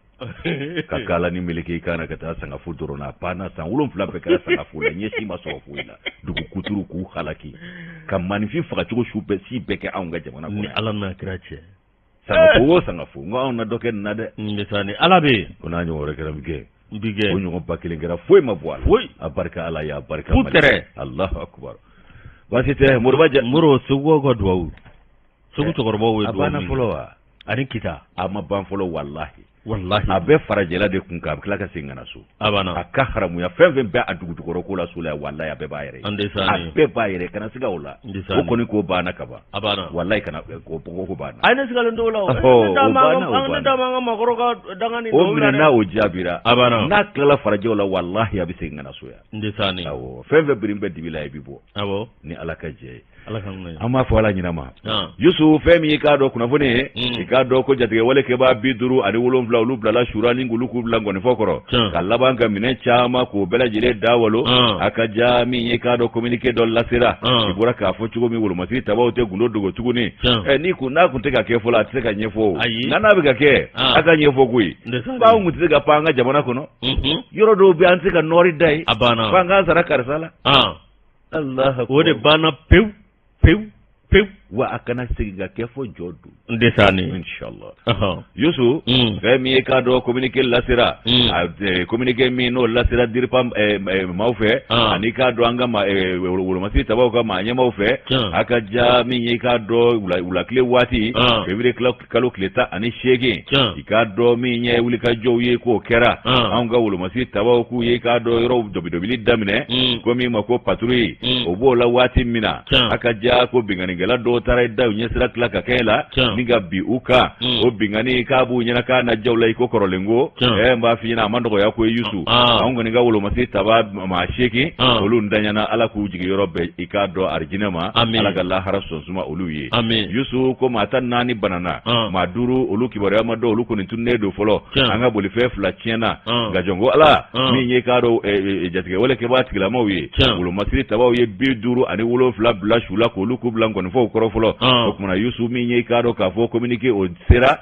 Ka kala ni meleke i kan na ka taa sangafo dɔrɔn na a banna san 7 bɛɛ kɛra sangafo la ɲɛ si ma sɔrɔ foyi la dugu kuturu k'u halaki ka maninfin fagacogo su bɛɛ si bɛɛ kɛ anw ka jamana kɔnɔ.
Ni Ala n'a kira cɛ.
Sangafo o sangafo, n ko anw na dɔ kɛ nin na dɛ.
Ndesani Ala bɛ yen.
Ko n'a ɲɔgɔn wɛrɛ kɛra bi kɛ.
Bi kɛ.
O ɲɔgɔn 1000 kɛra foyi ma bɔ a la.
Foyi.
A barika Ala ye, a barika
Mali. Putere.
Allahu akbar. Baasi tɛ Moriba ja.
Moro Segukaw ka duwawu. Segu cɛkɔrɔbaw ye duwawu.
A banna fɔlɔ wa?
Ani Kita.
A ma ban fɔlɔ walahi.
Walahi.
A bɛ farajɛla de kun kan, a bɛ tila ka segin ka na so.
A banna.
A ka haramuya fɛn fɛn bɛ a dugujukɔrɔ ko la so la walahi a bɛɛ b'a yɛrɛ ye. A bɛɛ b'a yɛrɛ kana siga o la. O kɔni ko banna ka ban.
A banna.
Walahi kana ko ko banna.
A ye ne sigalen t'o la o. O banna o banna. Ne da m'an ka maakɔrɔ ka danga ni
o minɛna o jaabira.
A banna.
N'a tilala farajɛw la walahi a bɛ segin ka na so yan.
Ndesani.
Awɔ fɛn fɛn birin bɛ dibi la i bɛ bɔ.
Awɔ.
Ni Ala ka jɛ ye.
An
b'a fɔ Ala ɲinama Yusu fɛn min i k'a dɔn kunnafoni ye i k'a dɔn ko jatigɛwale kɛbaa 57 olu bilala su ra ni k'olu k'u bila nkɔnifɔ kɔrɔ ka laban ka minɛn caman k'o bɛɛ lajɛlen da walo a ka ja min ye k'a dɔn communiqué dɔ lasera i bɔra k'a fɔ cogo min wolomasiri tabaw tɛ gundo dogo tuguni ni kun n'a kun tɛ ka kɛ fɔlɔ a tɛ se ka ɲɛfɔ o nka n'a bɛ ka kɛ a ka ɲɛfɔ koyi anw kun tɛ se ka pan an ka jamana kɔnɔ yɔrɔ dɔw bɛ an tɛ se ka nɔɔri da yen f'an k'an sara karisa la. Allah
o de banna pewu pewu pewu
wa a kana segin ka kɛ fo jɔ don
ndesani
inshallah Yusu fɛn min ye k'a dɔn communiqué lasera communiqué min n'o lasera DIRPA maaw fɛ ani k'a dɔn an ka wolomasiri tabaw ka maa ɲɛmaaw fɛ a ka ja min ye k'a dɔn wulakile waati février kalo tile 18 i k'a dɔn min ye wulikajɔw ye k'o kɛra anw ka wolomasiri tabaw k'u ye k'a dɔn yɔrɔw dɔbidɔbili daminɛ ko min ma ko patrouille o b'o la waati min na a ka ja ko binkannikɛla dɔw taara da u ɲɛsira tila ka kɛ la ni ka bin u kan o binkanni k'a b'u ɲɛna k'a na jaw la i ko kɔrɔlen ko n b'a f'i ɲɛna a ma nɔgɔya ko Yusu anw kɔni ka wolomasiri taba maa 8 olu ntanyana Ala k'u jigin yɔrɔ bɛɛ i k'a dɔn arijinɛ ma Ala ka lahara sɔn suma olu ye Yusu ko maa 14 banana maa 5 olu kibaruya ma dɔn olu kɔni tununnen don fɔlɔ an ka bolifɛn 2 tiɲɛna nka jɔn ko Ala min ye k'a dɔn jatigɛwale kɛbaa tigilamaw ye wolomasiri tabaw ye 57 bila su la k'olu k'u bila nkɔnifɔw kɔrɔ fɔlɔ o tuma na Yusu min ye k'a dɔn k'a fɔ communiqué o sera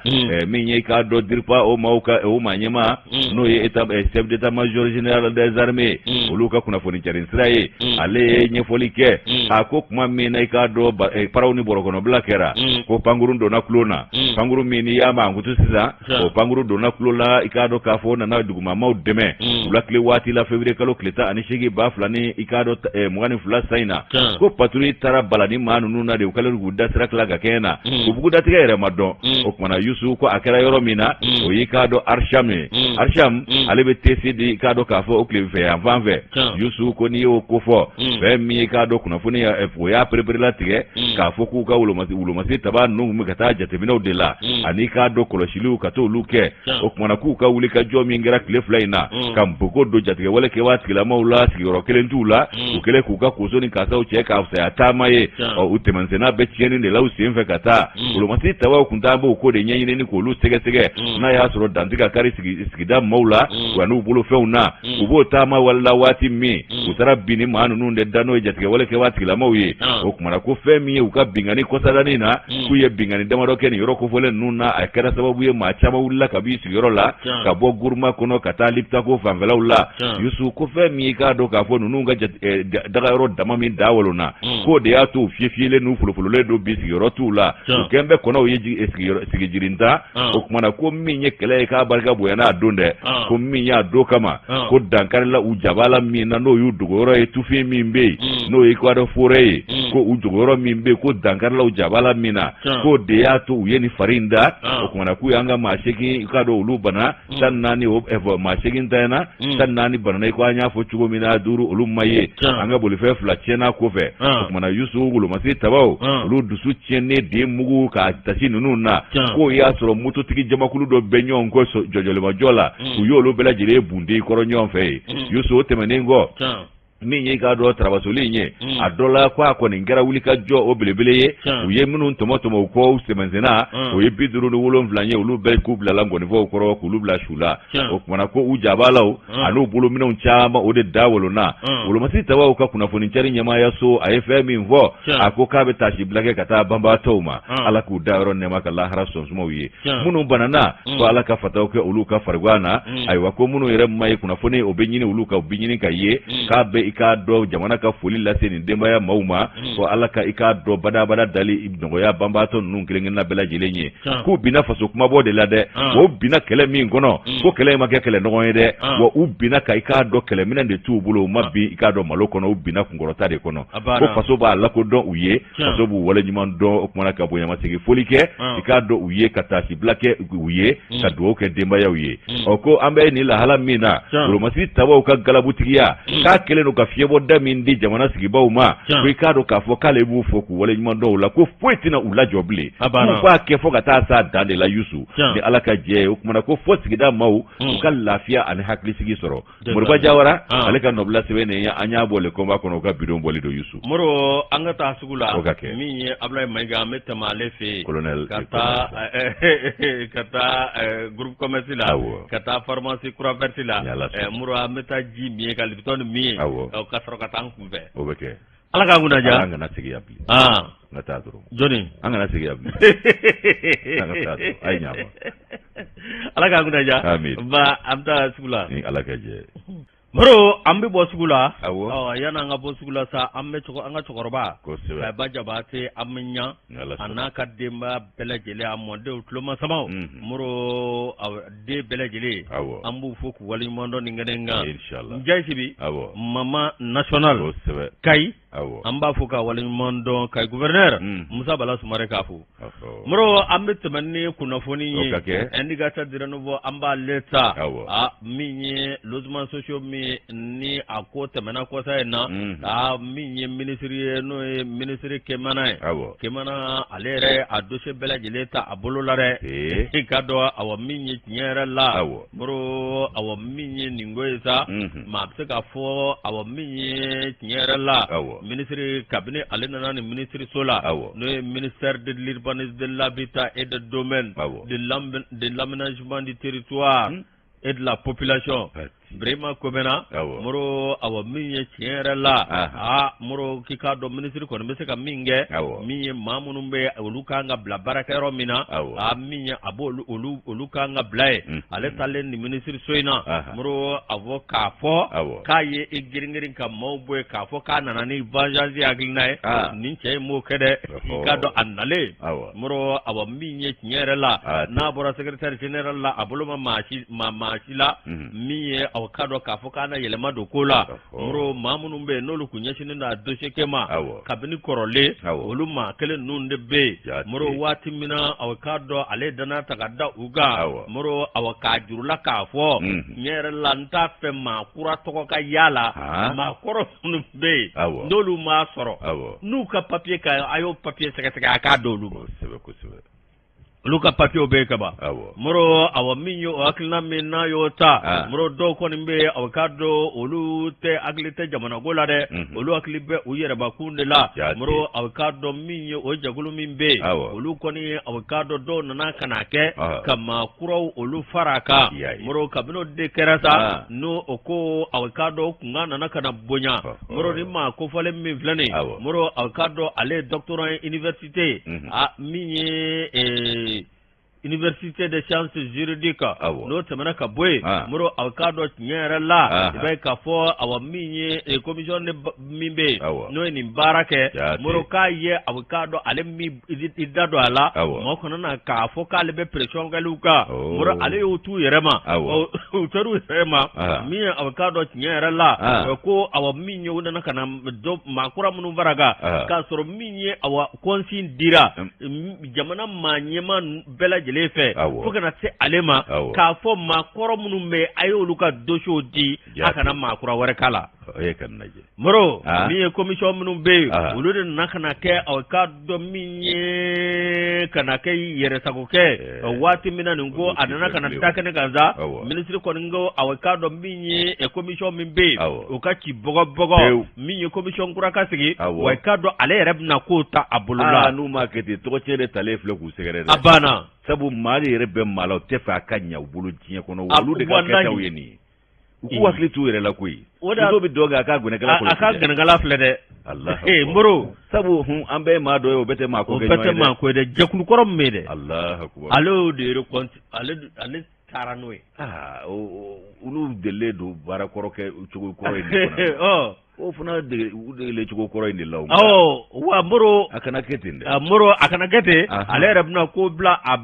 min ye k'a dɔn DIRPA o maaw ka o maa ɲɛmaa n'o ye chef d'état major général des armées olu ka kunnafoni cari sira ye ale ye ɲɛfɔli kɛ a ko tuma min na i k'a dɔn paraw ni bɔrɔkɔnɔbila kɛra ko pankurun donna tulon na pankurun min n'i y'a mankutu sisan o pankurun donna tulon la i k'a dɔn k'a fɔ o nana dugumamaw dɛmɛ wula tile waati la février kalo tile 18 2000 ni i k'a dɔn 22 san in na ko patrouille taara bala ni maa ninnu na de u kɛlen k'u da sira tila ka kɛɲɛ na u bugudatigɛ yɛrɛ ma dɔn o tuma na Yusu ko a kɛra yɔrɔ min na o y'i k'a dɔn Archam ye Archam ale bɛ tese di i k'a dɔn k'a fɔ o tilebinfɛ yan fan fɛ Yusu ko n'i y'o ko fɔ fɛn min ye k'a dɔn kunnafoni o y'a pereperelatigɛ k'a fɔ k'u ka wolomasiri taba ninnu tun bɛ ka taa jateminɛw de la ani k'a dɔn kɔlɔsiliw ka t'olu kɛ o tuma na k'u ka wulikajɔ min kɛra tile 2 in na ka npogo don jatigɛwale kɛbaa tigilamaw la sigiyɔrɔ kelen t'u la u kɛlen k'u ka koso ni kasaw cɛ k'a fisaya taama ye ɔ u tɛmɛsenna bɛ tiɲɛni de la u sen fɛ ka taa wolomasiri tabaw kun taa b'o ko de ɲɛɲini ni k'olu sɛgɛsɛgɛ n'a y'a sɔrɔ dan tɛ ka kari sigida maaw la wa n'u bolofɛnw na u b'o taama wale la waati min u taara bin ni maa ninnu de da n'o ye jatigɛwale kɛbaa tigilamaw ye o tuma na ko fɛn min ye u ka binkanni kɔsadani na k'u ye binkanni damadɔ kɛ nin yɔrɔ kofɔlen ninnu na a kɛra sababu ye maa caman wulila ka b'i sigiyɔrɔ la ka bɔ Guruma kɔnɔ ka taa Liptako fanfɛlaw la Yusu ko fɛn min i k'a dɔn k'a fɔ ninnu ka dagayɔrɔ dama min da walonna k'o de y'a to u fiyefiyelen n'u folofololen don bi sigiyɔrɔ t'u la u kɛn bɛ kɔnɔw ye sigijirintan o tuma na ko min ye kɛlɛ ye k'a barika bonyana a don dɛ ko min y'a don kama ko dankarila u jabala min na n'o y'u dogoyɔrɔ ye tufin min bɛ yen n'o ye k'a dɔn forêt ye ko u dogoyɔrɔ min bɛ yen ko dankarila u jabala min na k'o de y'a to u ye nin fari in da o tuma na k'u y'an ka maa 8 k'a dɔn olu bana 14 o maa 8 ntanyana 14 banana i ko an y'a fɔ cogo min na 5 olu ma ye an ka bolifɛn 2 tiɲɛna kɔfɛ o tuma na Yusu wolomasiri tabaw olu dusu tiɲɛnen de mugu ka tasi ninnu na k'o y'a sɔrɔ mototigi jamakulu dɔ bɛ ɲɔgɔn kɔ jɔjɔlimajɔ la u y'olu bɛɛ lajɛlen bunden kɔrɔ ɲɔgɔn fɛ yen Yusu o tɛmɛnen kɔ min ye k'a dɔn tarabasoli in ye a dɔ la ko a kɔni kɛra wulikajɔ o belebele ye u ye minnu tɔmɔ u kɔ sɛmɛsenna o ye 57 ye olu bɛɛ k'u bilala nkɔnifɔw kɔrɔ k'olu bila su la o tuma na ko u jabalaw an'u bolominɛnw caman o de da wolonna wolomasiri tabaw ka kunnafoni cari ɲɛmaayaso a ye fɛn min fɔ a ko k'a bɛ taasibila kɛ ka taa banbaatɔw ma Ala k'u da yɔrɔ nɛɛma ka lahara sɔnsumaw ye minnu banana ko Ala ka fataw kɛ olu ka farigan na ayiwa ko minnu yɛrɛ ma ye kunnafoni o bɛ ɲini olu ka u bɛ ɲini ka ye k'a bɛ i k'a dɔn jamana ka foli lase nin denbaya maaw ma, ko Ala ka i k'a dɔn badabada dali nɔgɔya banbaatɔ ninnu kelen-kelenna bɛɛ lajɛlen ye. K'u binna faso kumabɔ de la dɛ, wa u binna kɛlɛ min kɔnɔ, ko kɛlɛ in ma kɛ kɛlɛ nɔgɔn ye dɛ, wa u binna ka i k'a dɔn kɛlɛminɛ de t'u bolo, u ma bin i k'a dɔn malo kɔnɔ, u binna kunkɔrɔta de kɔnɔ. Ko faso b'a lakodɔn u ye, faso b'u waleɲuman dɔn. O kumana ka bonyamasegin foli kɛ i k'a dɔn u ye, ka taasibila kɛ u ye, ka dugawu kɛ denbayaw ye. Ɔ, ko an bɛ nin lahala min na, wolomasiri tabaw ka galabutigiya k'a kɛlen don ka fiɲɛbɔda min di jamana sigibaw ma, ko i k'a dɔn k'a fɔ k'ale b'u fo k'u waleɲuman dɔn o la, ko foyi tɛna u lajɔ bilen, k'u b'a kɛ fo ka taa s'a dan de la. Yusu, ni Ala ka jɛ ye, o kumana ko fo sigida maaw u ka lafiya ani hakilisigi sɔrɔ. Moriba Jawara, ale ka nɔbila sɛbɛn nin an y'a bɔ Le Combat kɔnɔ, u ka bidon bɔli don, Yusu.
Moro, an ka taa sugu la.
O ka kɛ.
Min ye Abulayi Mayiga, an bɛ tɛmɛ ale fɛ yen.
Colonel.
Ka taa groupe commerce la. Ka taa pharmacie Croix Verte la.
Ni Ala sɔnna.
Moro, an bɛ taa ji min yen, ka Lipton min yen. Ka sɔrɔ ka taa an kunfɛ.
O bɛ kɛ.
Ala k'an kunna diya.
An kana segin yan bilen. An ka taa dɔrɔn.
Jɔnni?
An kana segin yan bilen. An ka taa dɔrɔn. A ye ɲa ma.
Ala k'an kunna diya.
Amin.
Ba, an bɛ taa sugu la.
Ni Ala ka jɛ.
Moro, an bɛ bɔ sugu la.
Awɔ.
Ɔ, yanni an ka bɔ sugu la sa, an bɛ an ka cɛkɔrɔba.
Kosɛbɛ.
Kaba Jabate, an bɛ ɲa.
Ni Ala
A
sɔnna.
n'a ka denbaya bɛɛ lajɛlen, a mɔdenw, tulomasamaw. Moro, den bɛɛ lajɛlen. An b'u fo k'u waleɲuman dɔn nin kɛnɛ in kan.
Inshallah.
Jayisibi. Mama national. Kayi. An b'a fo ka waleɲuman dɔn Kayi gouverneur. Musa Bala Sumare k'a fo. Moro, an bɛ tɛmɛ ni kunnafoni ye.
O ka kɛ.
Indicateur du renouveau, an b'ale ta. A min ye logement sociaux min ni a ko tɛmɛna kɔsa in na. A min ye ministre ye, n'o ye ministre Kemana ye. Kemana, ale yɛrɛ a dossier bɛɛ lajɛlen ta a bolo la dɛ. I ka dɔn, awa, min ye tiɲɛ yɛrɛ la. Moro, awa, min ye nin ko ye sa, maa bɛ se k'a fɔ, awa, min ye tiɲɛ yɛrɛ la, ministre, kabini ale nana nin ministre so la, n'o ye ministère de l'urbanisme, de l'habitat et de domaine, de l'aménagement du territoire et de la population, Birima Komena. Moro, awa, min ye tiɲɛ yɛrɛ la, aa Moro, k'i k'a dɔn ministre kɔni bɛ se ka min kɛ, min ye maa minnu bɛ olu kan ka bila baarakɛyɔrɔ min na, a min ye a b'olu olu kan ka bila yen. Ale taalen nin ministre so in na, Moro, a fɔ k'a fɔ k'a ye i girin-girin ka maaw bɔ yen, k'a fɔ k'a nana ni vengeance hakilina ye, nin cɛ in m'o kɛ dɛ. I k'a dɔn a nalen, Moro, awa, min ye tiɲɛ yɛrɛ la, n'a bɔra secrétaire général la, a bolo ma maa si maa si la min ye aw k'a dɔn k'a fɔ k'a na yɛlɛma don ko la. Moro, maa minnu bɛ yen n'olu kun ɲɛsinnen don a dossier kɛ ma kabini kɔrɔlen, olu maa kelen ninnu de bɛ yen. Moro, waati min na aw k'a dɔn ale ye danaya ta ka da u kan, Moro, awa, k'a jurula k'a fɔ tiɲɛ yɛrɛ la, n t'a fɛ maa kura tɔgɔ ka y'a la, maa kɔrɔ minnu bɛ yen n'olu m'a sɔrɔ, n'u ka papier ka, a y'o papier sɛgɛsɛgɛ, a k'a d'olu ma. Olu ka papiyew bɛ yen kaban. Moro, awa, min ye o hakilina min n'a y'o ta, Moro, dɔw kɔni bɛ yen, aw k'a dɔn olu tɛ hakili tɛ jamana ko la dɛ, olu hakili bɛ u yɛrɛbakun de la. Moro, aw k'a dɔn min ye o jɛkulu min bɛ yen, olu kɔni, aw k'a dɔn dɔw nana ka na kɛ ka maa kuraw olu fara a kan. Moro, kabini o de kɛra sa, n'o o ko, aw k'a dɔn o kunkan nana ka na bonya. Moro, ni maa kofɔlen min filɛ nin ye, Moro, aw k'a dɔn ale ye doctorant ye université, a min ye université des sciences juridiques, n'o tɛmɛna ka bɔ yen, Moro, aw k'a dɔn tiɲɛ yɛrɛ la, i b'a ye k'a fɔ, awa, min ye commission min bɛ yen n'o ye nin baara kɛ, Moro, k'a ye aw k'a dɔn ale min i da don a la, mɔgɔ kana na k'a fɔ k'ale bɛ pression kɛliw kan. Moro, ale y'o t'u yɛrɛ ma, u taar'u yɛrɛ ma. Min ye aw k'a dɔn tiɲɛ yɛrɛ la, ko awa, min ye u nana ka na dɔ maa kura minnu fara kan, k'a sɔrɔ min ye, awa, consigne dira jamana maa ɲɛmaa bɛɛ lajɛlen fɛ fo kana se ale ma, k'a fɔ maa kɔrɔ minnu bɛ, a ye olu ka dossiers di, a kana maa kura wɛrɛ k'a la. Moro, min ye commission minnu bɛ yen, olu de nana ka na kɛ, aw k'a dɔn min ye ka na kɛ yɛrɛsago kɛ. Waati min na nin ko a nana ka na da kɛnɛ kan sa, minisiri kɔni ko, aw k'a dɔn min ye commission min bɛ yen, o ka ci bɔgɔbɔgɔ, min ye commission kura ka sigi, wa i k'a dɔn ale yɛrɛ bɛna kow ta a bolo la.
N'u m'a kɛ ten, tɔgɔcɛn de talen filɛ k'u sɛgɛrɛ dɛ.
A banna.
Sabu maa de yɛrɛ bɛ maa la, o tɛ fɛ a ka ɲɛ u bolo diɲɛ kɔnɔ, olu de ka kɛtaw ye nin ye. U k'u hakili t'u yɛrɛ la koyi. Muso bɛ dɔ kɛ, a ka gɛnɛkala
kɔlɔsi. A ka gɛnɛkala filɛ dɛ.
Alahu.
Moro.
Sabu hun, an bɛɛ ye maa dɔ ye, o bɛɛ tɛ maa ko
kɛ ɲɔgɔn ye dɛ. O bɛɛ tɛ maa ko ye dɛ. Jɛkulu kɔrɔ min bɛ yen dɛ.
Alahu akubar.
Ale y'o de ale ale taara n'o ye.
Aa, olu delilen don baara kɔrɔ kɛ cogo kɔrɔ ye nin kɔnɔ. O fana degele cogo kɔrɔ in de la.
Awɔ, wa Moro,
a kana kɛ ten dɛ.
Moro, a kana kɛ ten. Ale yɛrɛ bɛna ko bila a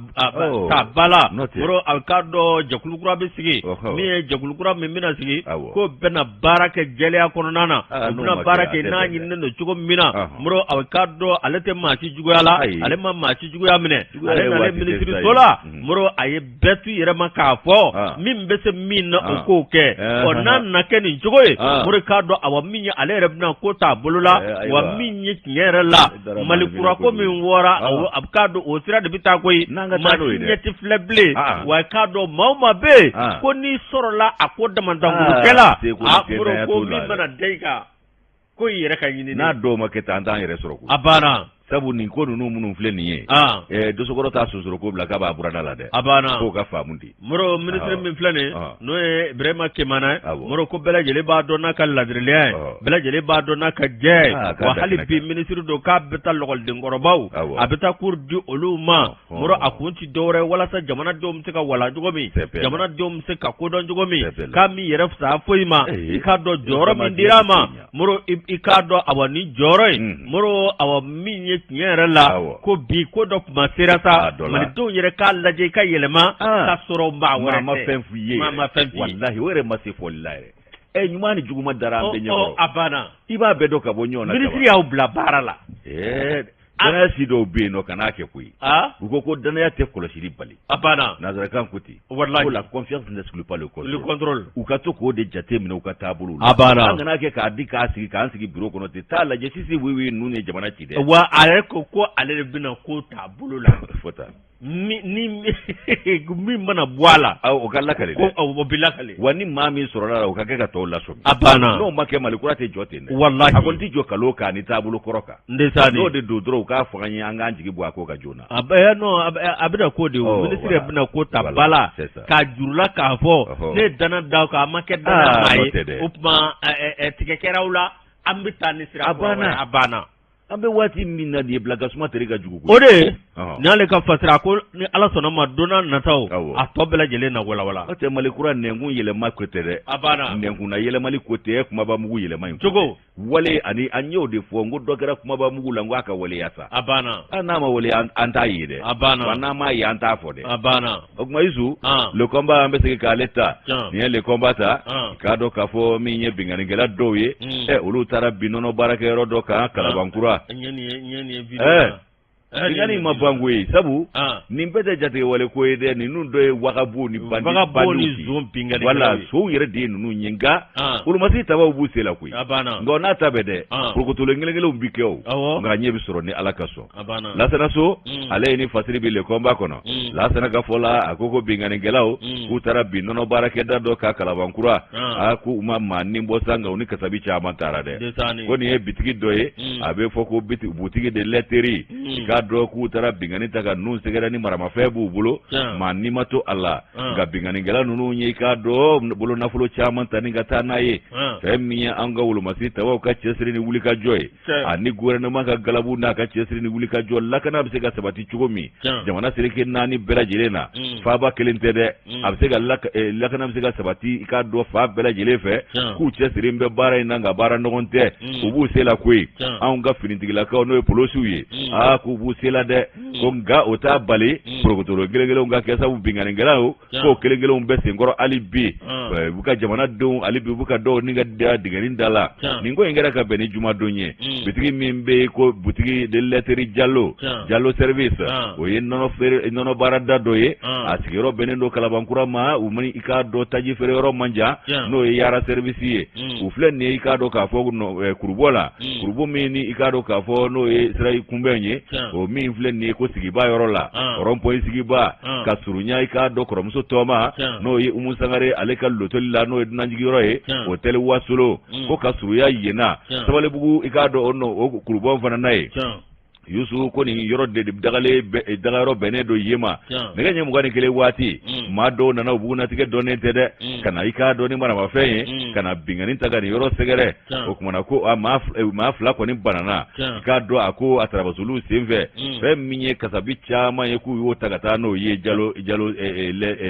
ta ba la. Moro, a k'a dɔn jɛkulu kura bɛ sigi, min ye jɛkulu kura min bɛna sigi, k'o bɛna baara kɛ jɛlenya kɔnɔna na, u bɛna baara kɛ n'a ɲininen don cogo min na. Moro, a k'a dɔn ale tɛ maa si juguya la, ale ma maa si juguya minɛ. Ale nalen minisiriso la, Moro, a ye bɛɛ t'u yɛrɛ ma k'a fɔ min bɛ se min na, o k'o kɛ. Ɔ, n'a nana kɛ nin cogo ye, Moro k'a dɔn, awa, min ye ale yɛrɛ bɛna ko t'a bolo la, wa min ye tiɲɛ yɛrɛ la, Mali kura ko min wɔra, a k'a dɔn o sira de bɛ taa koyi. Maa si ɲɛ tɛ filɛ bilen. Wa k'a dɔn maa o maa bɛ yen ko n'i sɔrɔla a ko damandankɛ la, a Moro, ko min mana da i kan, ko i yɛrɛ ka ɲini.
N'a dɔw ma kɛ tan, an t'an yɛrɛ sɔrɔ koyi.
A banna.
Sabu nin ko ninnu minnu filɛ nin ye, dosokɔrɔ t'a sonsoro ko bila k'a b'a burada la dɛ.
A banna.
K'o ka faamu di.
Moro, minisiri min filɛ nin, n'o ye Ibrahima Kemana ye, Moro, ko bɛɛ lajɛlen b'a dɔn n'a ka ladiriliya ye, bɛɛ lajɛlen b'a dɔn n'a ka jɛ ye. Wa hali bi minisiri don k'a bɛ taa lɔgɔlidenkɔrɔbaw, a bɛ taa cours di olu ma. Moro, a kun ti dɔwɛrɛ walasa jamanadenw bɛ se ka walan cogo min, jamanadenw bɛ se ka kodɔn cogo min, k'a m'i yɛrɛ fisaya foyi ma. I k'a dɔn jɔyɔrɔ min dira a ma, Moro, i k'a dɔn, awa, ni jɔyɔrɔ in, Moro, awa, min ye tiɲɛ yɛrɛ la, ko bi ko dɔ kuma sera sa, malidenw yɛrɛ k'a lajɛ i ka yɛlɛma ka sɔrɔ maa wɛrɛ
ma fɛn f'i ye.
Maa ma fɛn f'i ye.
Walahi, o yɛrɛ ma se fɔli la yɛrɛ. Ɛ, ɲuman ni juguman dara an bɛɛ ɲɛkɔrɔ.
A banna.
I b'a bɛɛ dɔn ka bɔ ɲɔgɔn na.
Minisiri y'aw bila baara la.
Danaya si dɔw bɛ yen nɔ, kan'a kɛ koyi. U ko ko danaya tɛ kɔlɔsili bali.
A banna.
Nanzarakan ko ten.
Walahi.
Ko la confiance n'exclut pas le contrôle.
Le contrôle.
U ka to k'o de jate minɛ u ka taabolo
la. A banna.
An kana kɛ k'a di k'a sigi k'an sigi bureau kɔnɔ ten. Taa lajɛ sisi oui ninnu ye jamana ci dɛ.
Wa a yɛrɛ ko ko ale de bɛna ko t'a bolo la.
Fo tan.
Ni min mana bɔ a la.
O ka lakale
dɛ. O bɛ lakale.
Wa ni maa min sɔrɔla la, o ka kɛ ka tɔw lasɔmi.
A banna.
N'o ma kɛ, Mali kura tɛ jɔ ten dɛ.
Walahi.
A kɔni tɛ jɔ kalon kan ni taabolo kɔrɔ kan.
Ndesaani.
N'o de don dɔrɔn, u k'a fɔ an ye, an k'an jigi bɔ a ko kan joona.
A bɛ non, a bɛna ko de, o minisiri yɛrɛ bɛna ko ta ba la k'a jurula k'a fɔ ne ye danaya da kan, a ma kɛ danaya maa ye, o tuma tigɛ kɛra aw la, an bɛ taa ni sira kura wɛrɛ ye. A banna.
An bɛ waati min na nin ye, bila gasuma tere ka jugu.
O de n'ale ka fasira, a ko ni Ala sɔnna ma, don n'a nataw, a tɔ bɛɛ lajɛlen na walawala.
N'o tɛ, Mali kura nɛnkun yɛlɛma ko tɛ dɛ.
A banna.
Nɛnkun na yɛlɛmali ko tɛ, kumaba mugu yɛlɛma in.
Cogo.
Wale ani an y'o de fɔ, n ko dɔ kɛra kumaba mugu la, n ko a ka waleya sa.
A banna.
N'a ma waleya, an t'a ye dɛ.
A banna.
Wa n'an m'a ye, an t'a fɔ dɛ.
A banna.
O tuma Isu, le combat, an bɛ segin k'ale ta. Nin ye le combat ta, k'a dɔn k'a fɔ min ye binkannikɛla dɔw ye, ɛ, olu taara bin nɔnɔ baarakɛyɔrɔ dɔ kan Kalabankura. Ɛ, binkanni ma ban koyi, sabu nin bɛɛ tɛ jatigɛwale ko ye dɛ. Ninnu dɔ ye wagabow ni bandi
bandiw,
wala sow yɛrɛ de ye ninnu ye, nka wolomasiri tabaw b'u sen la koyi. Nka n'a ta bɛɛ dɛ, porokotolen kelen kelenw bi kɛ o, nka ɲɛ bɛ sɔrɔ ni Ala ka sɔn. Lasana So, ale ye ni fasiri bi le combat kɔnɔ. Lasana ka fɔ la, a ko ko binkannikɛlaw k'u taara bin nɔnɔ baarakɛda dɔ kan Kalabankura. A ko u ma maa ni bɔ sa, nka u ni kasabi caman taara dɛ. Ko nin ye bitigi dɔ ye, a bɛ fɔ ko butigi de laiterie. I k'a dɔn k'u taara binkanni ta ka ninnu sɛgɛrɛ ni maramafɛn b'u bolo, maa ni ma to a la, nka binkannikɛla ninnu ye, i k'a dɔn, bolo nafolo caman ta ni ka taa n'a ye. Fɛn min ye an ka wolomasiri tabaw ka cɛsiri ni wulikajɔ ye, ani gouvernement ka galabu n'a ka cɛsiri ni wulikajɔ, lakana bɛ se ka sabati cogo min jamana seleke naani bɛɛ lajɛlen na, faaba kelen tɛ dɛ, a bɛ se ka lakana bɛ se ka sabati, i k'a dɔn, fan bɛɛ lajɛlen fɛ, k'u cɛsiri bɛ baara in na, nka baara nɔgɔn tɛ. U b'u se la koyi. Anw ka finitigilakaw, n'o ye polosiw ye, aa, k'u b'u se la dɛ. Ko nka o t'a bali porokotoro kelen kelenw ka kɛ, sabu binkannikɛlaw k'o kelen kelenw bɛ senkɔrɔ hali bi, u ka jamanadenw hali bi u bɛ ka dɔw ni ka dingɛnin da la. Nin ko in kɛra ka bɛn ni jumadon ye. Bitigi min bɛ yen ko butigi de laiterie Jalo, Jalo service, o ye nɔnɔ feere, nɔnɔ baarada dɔ ye. A sigiyɔrɔ bɛnnen don Kalabankura ma, u ma, i k'a dɔn, taji feere yɔrɔ man jan, n'o ye Yara service ye. U filɛ nin ye, i k'a dɔn k'a fɔ, kurubo la, kurubo min ni i k'a dɔn k'a fɔ n'o ye sira kunbɛn ye, o min filɛ nin ye ko sigiba yɔrɔ la, rond-point sigiba, ka surunya, i k'a dɔn, kɔrɔmuso tɔma, n'o ye Umu Sangare, ale ka lotoli la, n'o ye dunanjigiyɔrɔ ye, hôtel Wasolo, ko ka surunya yen na, Sabalibugu, i k'a dɔn, o nɔ o kurubɔ fana n'a ye. Yusu ko nin yɔrɔ de dagalen dagayɔrɔ bɛnnen don yen ma nɛgɛ ɲɛ 21 waati maa dɔw nana u bugunnatigɛ dɔnnen tɛ dɛ ka na i k'a dɔn ni maramafɛn ye ka na binkanni ta ka nin yɔrɔ sɛgɛrɛ o tuma na ko maa 2 kɔni banana i k'a dɔn a ko a tarabasoliw senfɛ fɛn min ye kasabi caman ye k'u y'o ta ka taa n'o ye jalo jalo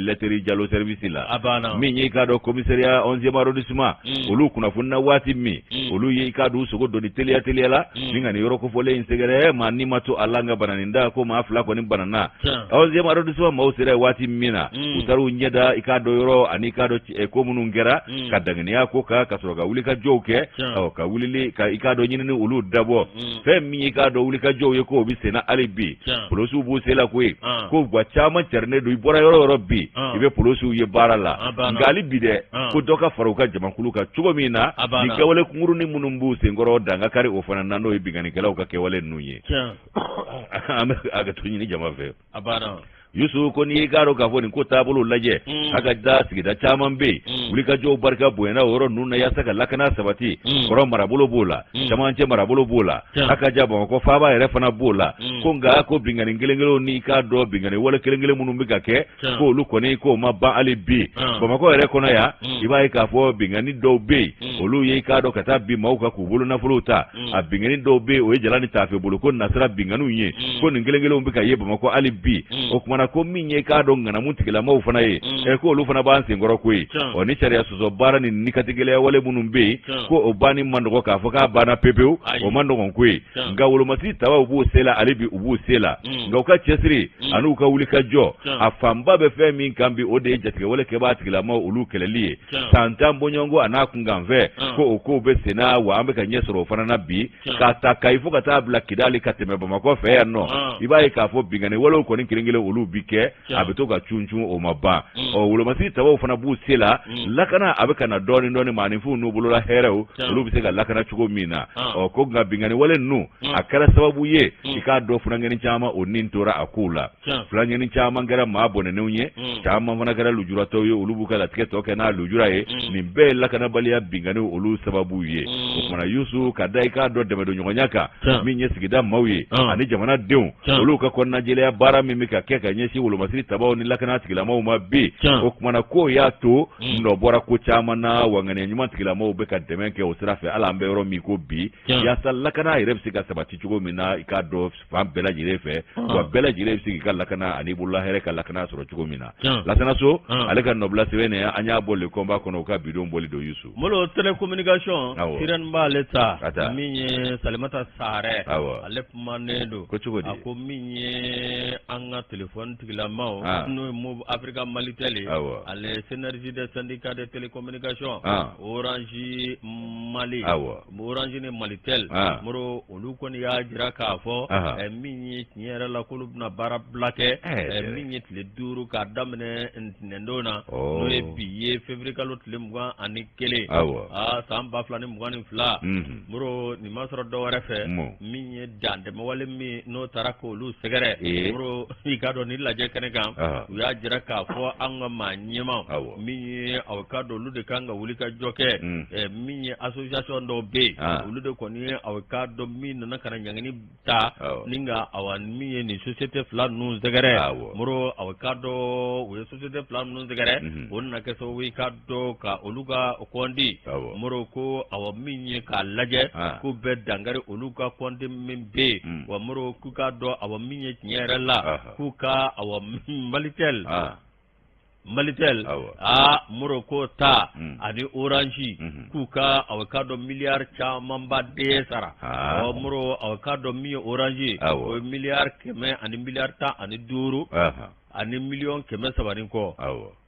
laiterie jalo service la min ye i k'a dɔn commissariat 11e arrondissement olu kunnafonina waati min olu ye i k'a dɔn u sogo doni teliya teliya la ni ka nin yɔrɔ kofɔlen in sɛgɛrɛ maa ni ma to a la nka banani da ko maa 2 kɔni banana 11e arrondissement maaw sera waati min na u taara u ɲɛ da i k'a dɔn yɔrɔ ani i k'a dɔn ko minnu kɛra ka danganiya ko kan ka sɔrɔ ka wulikajɔw kɛ ka wulili ka i k'a dɔn ɲinini olu dabɔ fɛn min i k'a dɔn wulikajɔw ye k'o bɛ senna hali bi polosiw b'u se la koyi ko gwa caman carinnen don i bɔra yɔrɔ yɔrɔ bi i bɛ polosiw ye baara la nka hali bi dɛ ko dɔ ka fara u ka jamakulu kan cogo min na ni kɛwale kunkurunin minnu b'u senkɔrɔ dan ka kari o fana na n'o ye binkannikɛlaw ka kɛwale ninnu ye an bɛ hakɛto ɲini jama fɛ. Yusu ko n'i k'a dɔn k'a fɔ nin ko taabolo lajɛ a ka da sigida caman bɛ yen wulikajɔw barika bonyana o yɔrɔ ninnu na yaasa ka lakana sabati kɔrɔn marabolo b'o la camancɛ marabolo b'o la a ka ja bamakɔ faaba yɛrɛ fana b'o la ko nka ko binkanni kelen kelenw n'i k'a dɔn binkanni wale kelen kelen minnu bɛ ka kɛ k'olu kɔni k'o ma ban hali bi bamakɔ yɛrɛ kɔnɔ yan i b'a ye k'a fɔ binkanni dɔw bɛ yen olu ye i k'a dɔn ka taa bin maaw kan k'u bolo nafolow ta a binkanni dɔw bɛ yen o ye jala ni taafe bolo ko nasira binkanniw ye ko nin kelen kelenw bɛ ka ye bamakɔ hali bi o kumana ko min ye k'a dɔn ŋanamu tigilamaw fana ye ɛ ko olu fana b'an senkɔrɔ koyi ɔ ni sariya sɔsɔ baara ni nikatigɛlɛya wale minnu bɛ yen ko o banni man nɔgɔ k'a fɔ k'a banna pepewu o man nɔgɔn koyi nka wolomasiri tabaw b'u se la hali bi u b'u se la nka u ka cɛsiri ani u ka wulikajɔ a fanba bɛ fɛn min kan bi o de ye jatigɛwale kɛbaa tigilamaw olu kɛlɛli ye san 10 bɔɲɔgɔnko a n'a kunkanfɛ ko o kow bɛ senna wa an bɛ ka ɲɛ sɔrɔ o fana na bi k'a ta Kayi fo ka taa bila Kidali ka tɛmɛ Bamakɔ fɛ yan nɔ i b'a ye k'a fɔ binkanni walew kɔni kelen kelen olu bi kɛ a bɛ to ka cuncun o ma ban ɔ wolomasiri tabaw fana b'u se la lakana a bɛ ka na dɔɔnin dɔɔnin maaninfinw n'u bolola hɛrɛw olu bɛ se ka lakana cogo min na ɔ ko nka binkanni wale ninnu a kɛra sababu ye i k'a dɔn funankɛnin caman o ni tora a kow la funankɛnin caman kɛra maa bɔnɛnenw ye caman fana kɛra lujuratɔw ye olu b'u ka latigɛ tɔ kɛ n'a lujura ye nin bɛɛ ye lakanabaliya binkanniw olu sababu ye o kumana Yusu ka da i k'a dɔn dɛmɛdonɲɔgɔnya kan min ye sigida maaw ye ani jamanadenw olu ka kɔnɔnajɛlenya baara min bɛ ka kɛ ka ɲɛsin wolomasiri tabaw ni lakana tigilamaw ma bi o kumana k'o y'a to nɔ bɔra ko caman na wa ŋaniya ɲuman tigilamaw bɛ ka dɛmɛ kɛ o sira fɛ hali an bɛ yɔrɔ min ko bi yaasa lakana yɛrɛ bɛ se ka sabati cogo min na i k'a dɔn fan bɛɛ lajɛlen fɛ wa bɛɛ lajɛlen bɛ se k'i ka lakana ani bolola hɛrɛ ka lakana sɔrɔ cogo min na Lasana So ale ka nɔbila sɛbɛn nin an y'a bɔ Le Combat kɔnɔ u ka bidon bɔli don Yusu
Molo télécommunication sirène b'ale ta min ye Salimata Sarɛ ale kumanen don
ko cogo di
a ko min ye an ka téléphone tigilamaw n'o ye Moov Africa Malitel ye ale synergie des syndicats de télécommunication Orange Mali Orange ni Malitel Moro olu kɔni y'a jira k'a fɔ min ye tiɲɛ yɛrɛ la k'olu bɛna baara bila kɛ min ye tile 5 k'a daminɛ ntɛnɛndon na n'o ye bi ye février kalo tile 21 san 2022 Moro nin ma sɔrɔ dɔ wɛrɛ fɛ min ye dantɛmɛwale min n'o taara k'olu sɛgɛrɛ Moro i k'a dɔn ni lajɛ kɛnɛ kan u y'a jira k'a fɔ an ka maa ɲɛmaaw min ye aw k'a dɔn olu de kan ka wuli ka jɔ kɛ min ye association dɔw bɛ yen olu de kɔni ye aw k'a dɔn min nana ka na ɲangini ta ni ka awa min ye nin société fila ninnu sɛgɛrɛ Moro aw k'a dɔn u ye société fila ninnu sɛgɛrɛ o nana kɛ sababu ye k'a dɔn ka olu ka compte Moro ko awa min ye k'a lajɛ k'u bɛ dankari olu ka compte min bɛ yen wa Moro k'u k'a dɔn awa min ye tiɲɛ yɛrɛ la k'u ka awa Malitel Malitel aa Moro ko ta ani Orange k'u ka aw k'a dɔn miliyari camanba de sara ɔ Moro aw k'a dɔn min ye Orange o ye miliyari 100 ani miliyari 15 ani miliyɔn 300 ni kɔ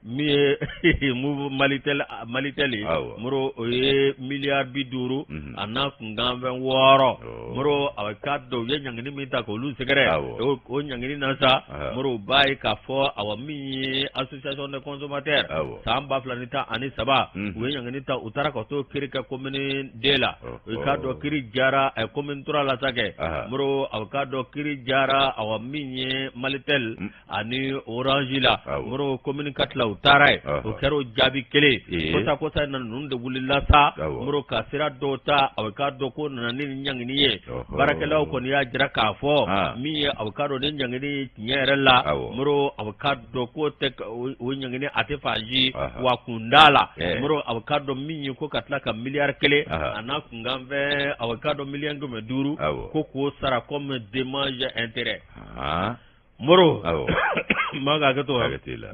min ye Moov Malitel Malitel ye Moro o ye miliyari 50 a n'a kunkanfɛn 6 Moro aw k'a dɔn u ye ɲangini min ta k'olu sɛgɛrɛ o ɲangini na sa Moro u b'a ye k'a fɔ awa min ye association des consommateurs san 2013 u ye ɲangini ta u taara ka t'o kiri kɛ commune 2 la i k'a dɔn kiri jara commune 3 la sa kɛ Moro aw k'a dɔn kiri jara awa min ye Malitel ani Orange la, Moro, commune 4 la, u taara yen, o kɛra o jaabi kelen. Kosa in na, ninnu de wulila sa, Moro, ka sira dɔw ta. A k'a dɔn ko nana ni ɲangini ye. Baarakɛlaw kɔni y'a jira k'a fɔ min ye, a k'a dɔn ni ɲangini tiɲɛ yɛrɛ la, Moro, a k'a dɔn ko tɛ o ɲangini, a tɛ fan si wa kun t'a la. Moro, a k'a dɔn min ye, ko ka tila ka miliyari 1 a n'a kunkan fɛn, a k'a dɔn miliyɔn 500, ko k'o sara comme dommage intérêt. Moro, n b'a ka hakɛ to,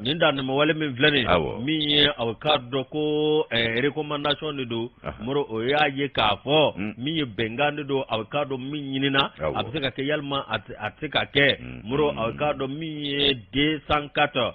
nin dantɛmɛwale min filɛ nin min ye, a k'a dɔn ko recommandation de don. Moro, o y'a ye k'a fɔ min ye, bɛnkan de don. A k'a dɔn min ɲinina, a bɛ se ka kɛ yalima a tɛ se ka kɛ. Moro, a k'a dɔn min ye 204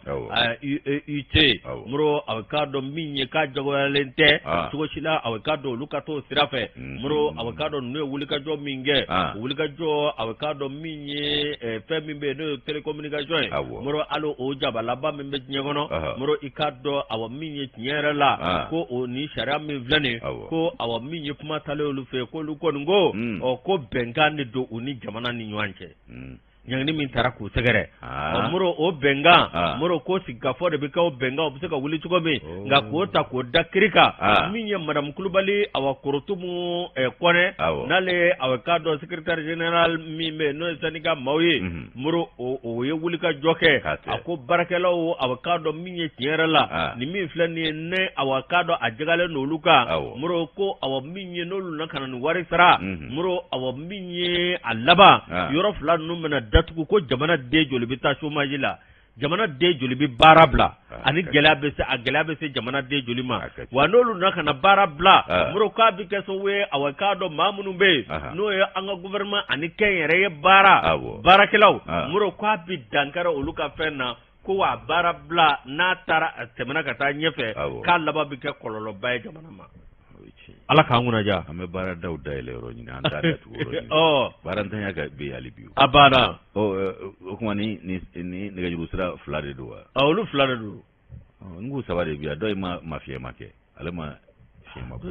UT, Moro, a k'a dɔn min ye, k'a jagoyalen tɛ cogo si la, a k'a dɔn olu ka t'o sira fɛ. Moro, a k'a dɔn ninnu ye wulikajɔ min kɛ, wulikajɔ, a k'a dɔn min ye, fɛn min bɛ yen n'o ye télécommunication ye, Moro, hali o jabalaba min bɛ diɲɛ kɔnɔ, Moro, i k'a dɔn, awa, min ye tiɲɛ yɛrɛ la, ko o ni sariya min filɛ nin, ko awa, min ye kuma talen olu fɛ, k'olu kɔni ko ɔ ko bɛnkan de don u ni jamana ni ɲɔgɔn cɛ. Ɲangini min taara k'u sɛgɛrɛ, Moro, o bɛnkan, Moro, ko sigikafɔ de bɛ kɛ o bɛnkan, o bɛ se ka wuli cogo min. Nka k'o ta k'o da kiri kan, min ye madame Kulubali, awa, Korotumu Kɔnɛ, n'ale, awa, k'a dɔn secrétaire général min bɛ yen, n'o ye syndicat maaw ye, Moro, o ye wulikajɔ kɛ. A ko baarakɛlaw, awa, k'a dɔn min ye tiɲɛ yɛrɛ la, nin min filɛ nin ye ne, awa, k'a dɔn a jagalen don olu kan. Moro ko, awa, min ye, n'olu nana ka na nin wari sara, Moro, awa, min ye a laban, yɔrɔ fila ninnu bɛna datugu, ko jamana den joli bɛ taa chômage la, jamana den joli bɛ baara bila, ani gɛlɛya bɛ se, a gɛlɛya bɛ se jamana den joli ma. Wa n'olu nana ka na baara bila, Moro, k'a bɛ kɛ sababu ye, awa, k'a dɔn maa minnu bɛ yen, n'o ye an ka gouvernement ani kɛnyɛrɛye baara baarakɛlaw, Moro, k'a bɛ dankari olu ka fɛn na, ko wa baara bila n'a taara, a tɛmɛna ka taa ɲɛfɛ, k'a laban bɛ kɛ kɔlɔlɔba ye jamana ma. Ala k'an kunna.
An bɛ baaradaw dayɛlɛ yɔrɔ ɲini, an t'a datugu yɔrɔ ɲini. Baarantanya ka bɛ yen hali bi.
A banna.
Ɔ, o tuma ni nɛgɛjuru sira fila de don wa?
Olu fila de don.
N ko saba de bi yan, dɔ in ma fiɲɛ ma kɛ, ale ma fiɲɛ ma bɔ.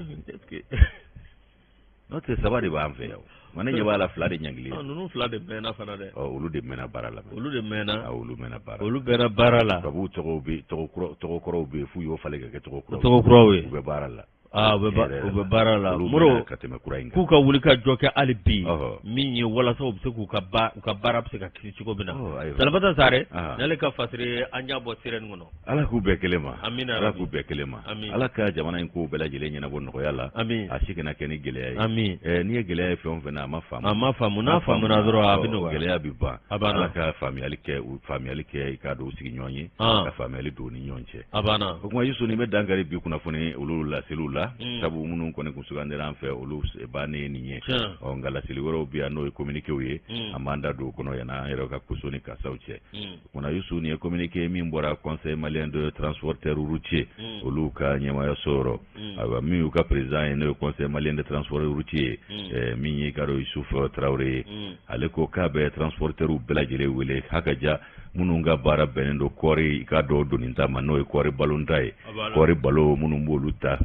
N'o tɛ, saba de b'an fɛ yan o. Nka ne ɲɛ b'a la, fila de ɲangili.
Ninnu fila de mɛnna fana dɛ.
Ɔ, olu de mɛnna baara la.
Olu de mɛnna.
Olu mɛnna baara la.
Olu bɛnna baara la.
Tubabuw tɔgɔw bɛ, tɔgɔ kɔrɔw bɛ yen f'u y'o falen ka kɛ tɔgɔ kuraw.
Tɔgɔ kuraw ye.
U bɛ baara la.
Aa, u bɛ baara la. Moro,
ka tɛmɛ kura in
kan. K'u ka wuli ka jɔ kɛ hali bi, min ye walasa u bɛ se k'u ka u ka baara bɛ se ka kisi cogo min na. Salamata Sare n'ale ka fasiri, an y'a bɔ sirɛni kɔnɔ.
Ala k'u bɛɛ kelen ma.
Amina.
Ala k'u bɛɛ kelen ma. Ala ka jamana in kow bɛɛ lajɛlen ɲɛnabɔ nɔgɔya la.
Amin.
A si kana kɛ ni gɛlɛya ye.
Amin.
N'i ye gɛlɛya ye fɛn o fɛn na, a ma faamu.
A ma faamu, n'a faamuna dɔrɔn a bɛ nɔgɔya.
Gɛlɛya bɛ ban.
A banna.
Ala ka faamuyali kɛ, u faamuyali kɛ, i k'a dɔn u sigi ɲɔgɔn ye. Ka faamuyali don u ni ɲɔgɔn cɛ.
A banna.
O tuma, Yusu, nin bɛ dankari bi kunnafoni olu laseliw la. Sabu minnu kɔni kun sugandira an fɛ, olu bannen ye nin ye. Ɔ, nka laseli wɛrɛw bɛ yan, n'o ye communiqué ye. An b'an da don o kɔnɔ yanni an yɛrɛ ka koso ni kasaw cɛ. O kumana, Yusu, nin ye communiqué min bɔra Conseil malien de transporteur routier olu ka ɲɛmayaso yɔrɔ. Ayiwa, min y'u ka président ye, n'o ye Conseil malien de transport routier ye, min ye ka dɔn Yusuf Tarawele ye, ale ko k'a bɛ transporteurw bɛɛ lajɛlen wele haka ja, minnu ka baara bɛnnen don kɔɔri, i ka dɔn doni ta ma, n'o ye kɔɔri balonta ye, kɔɔri balo minnu b'olu ta.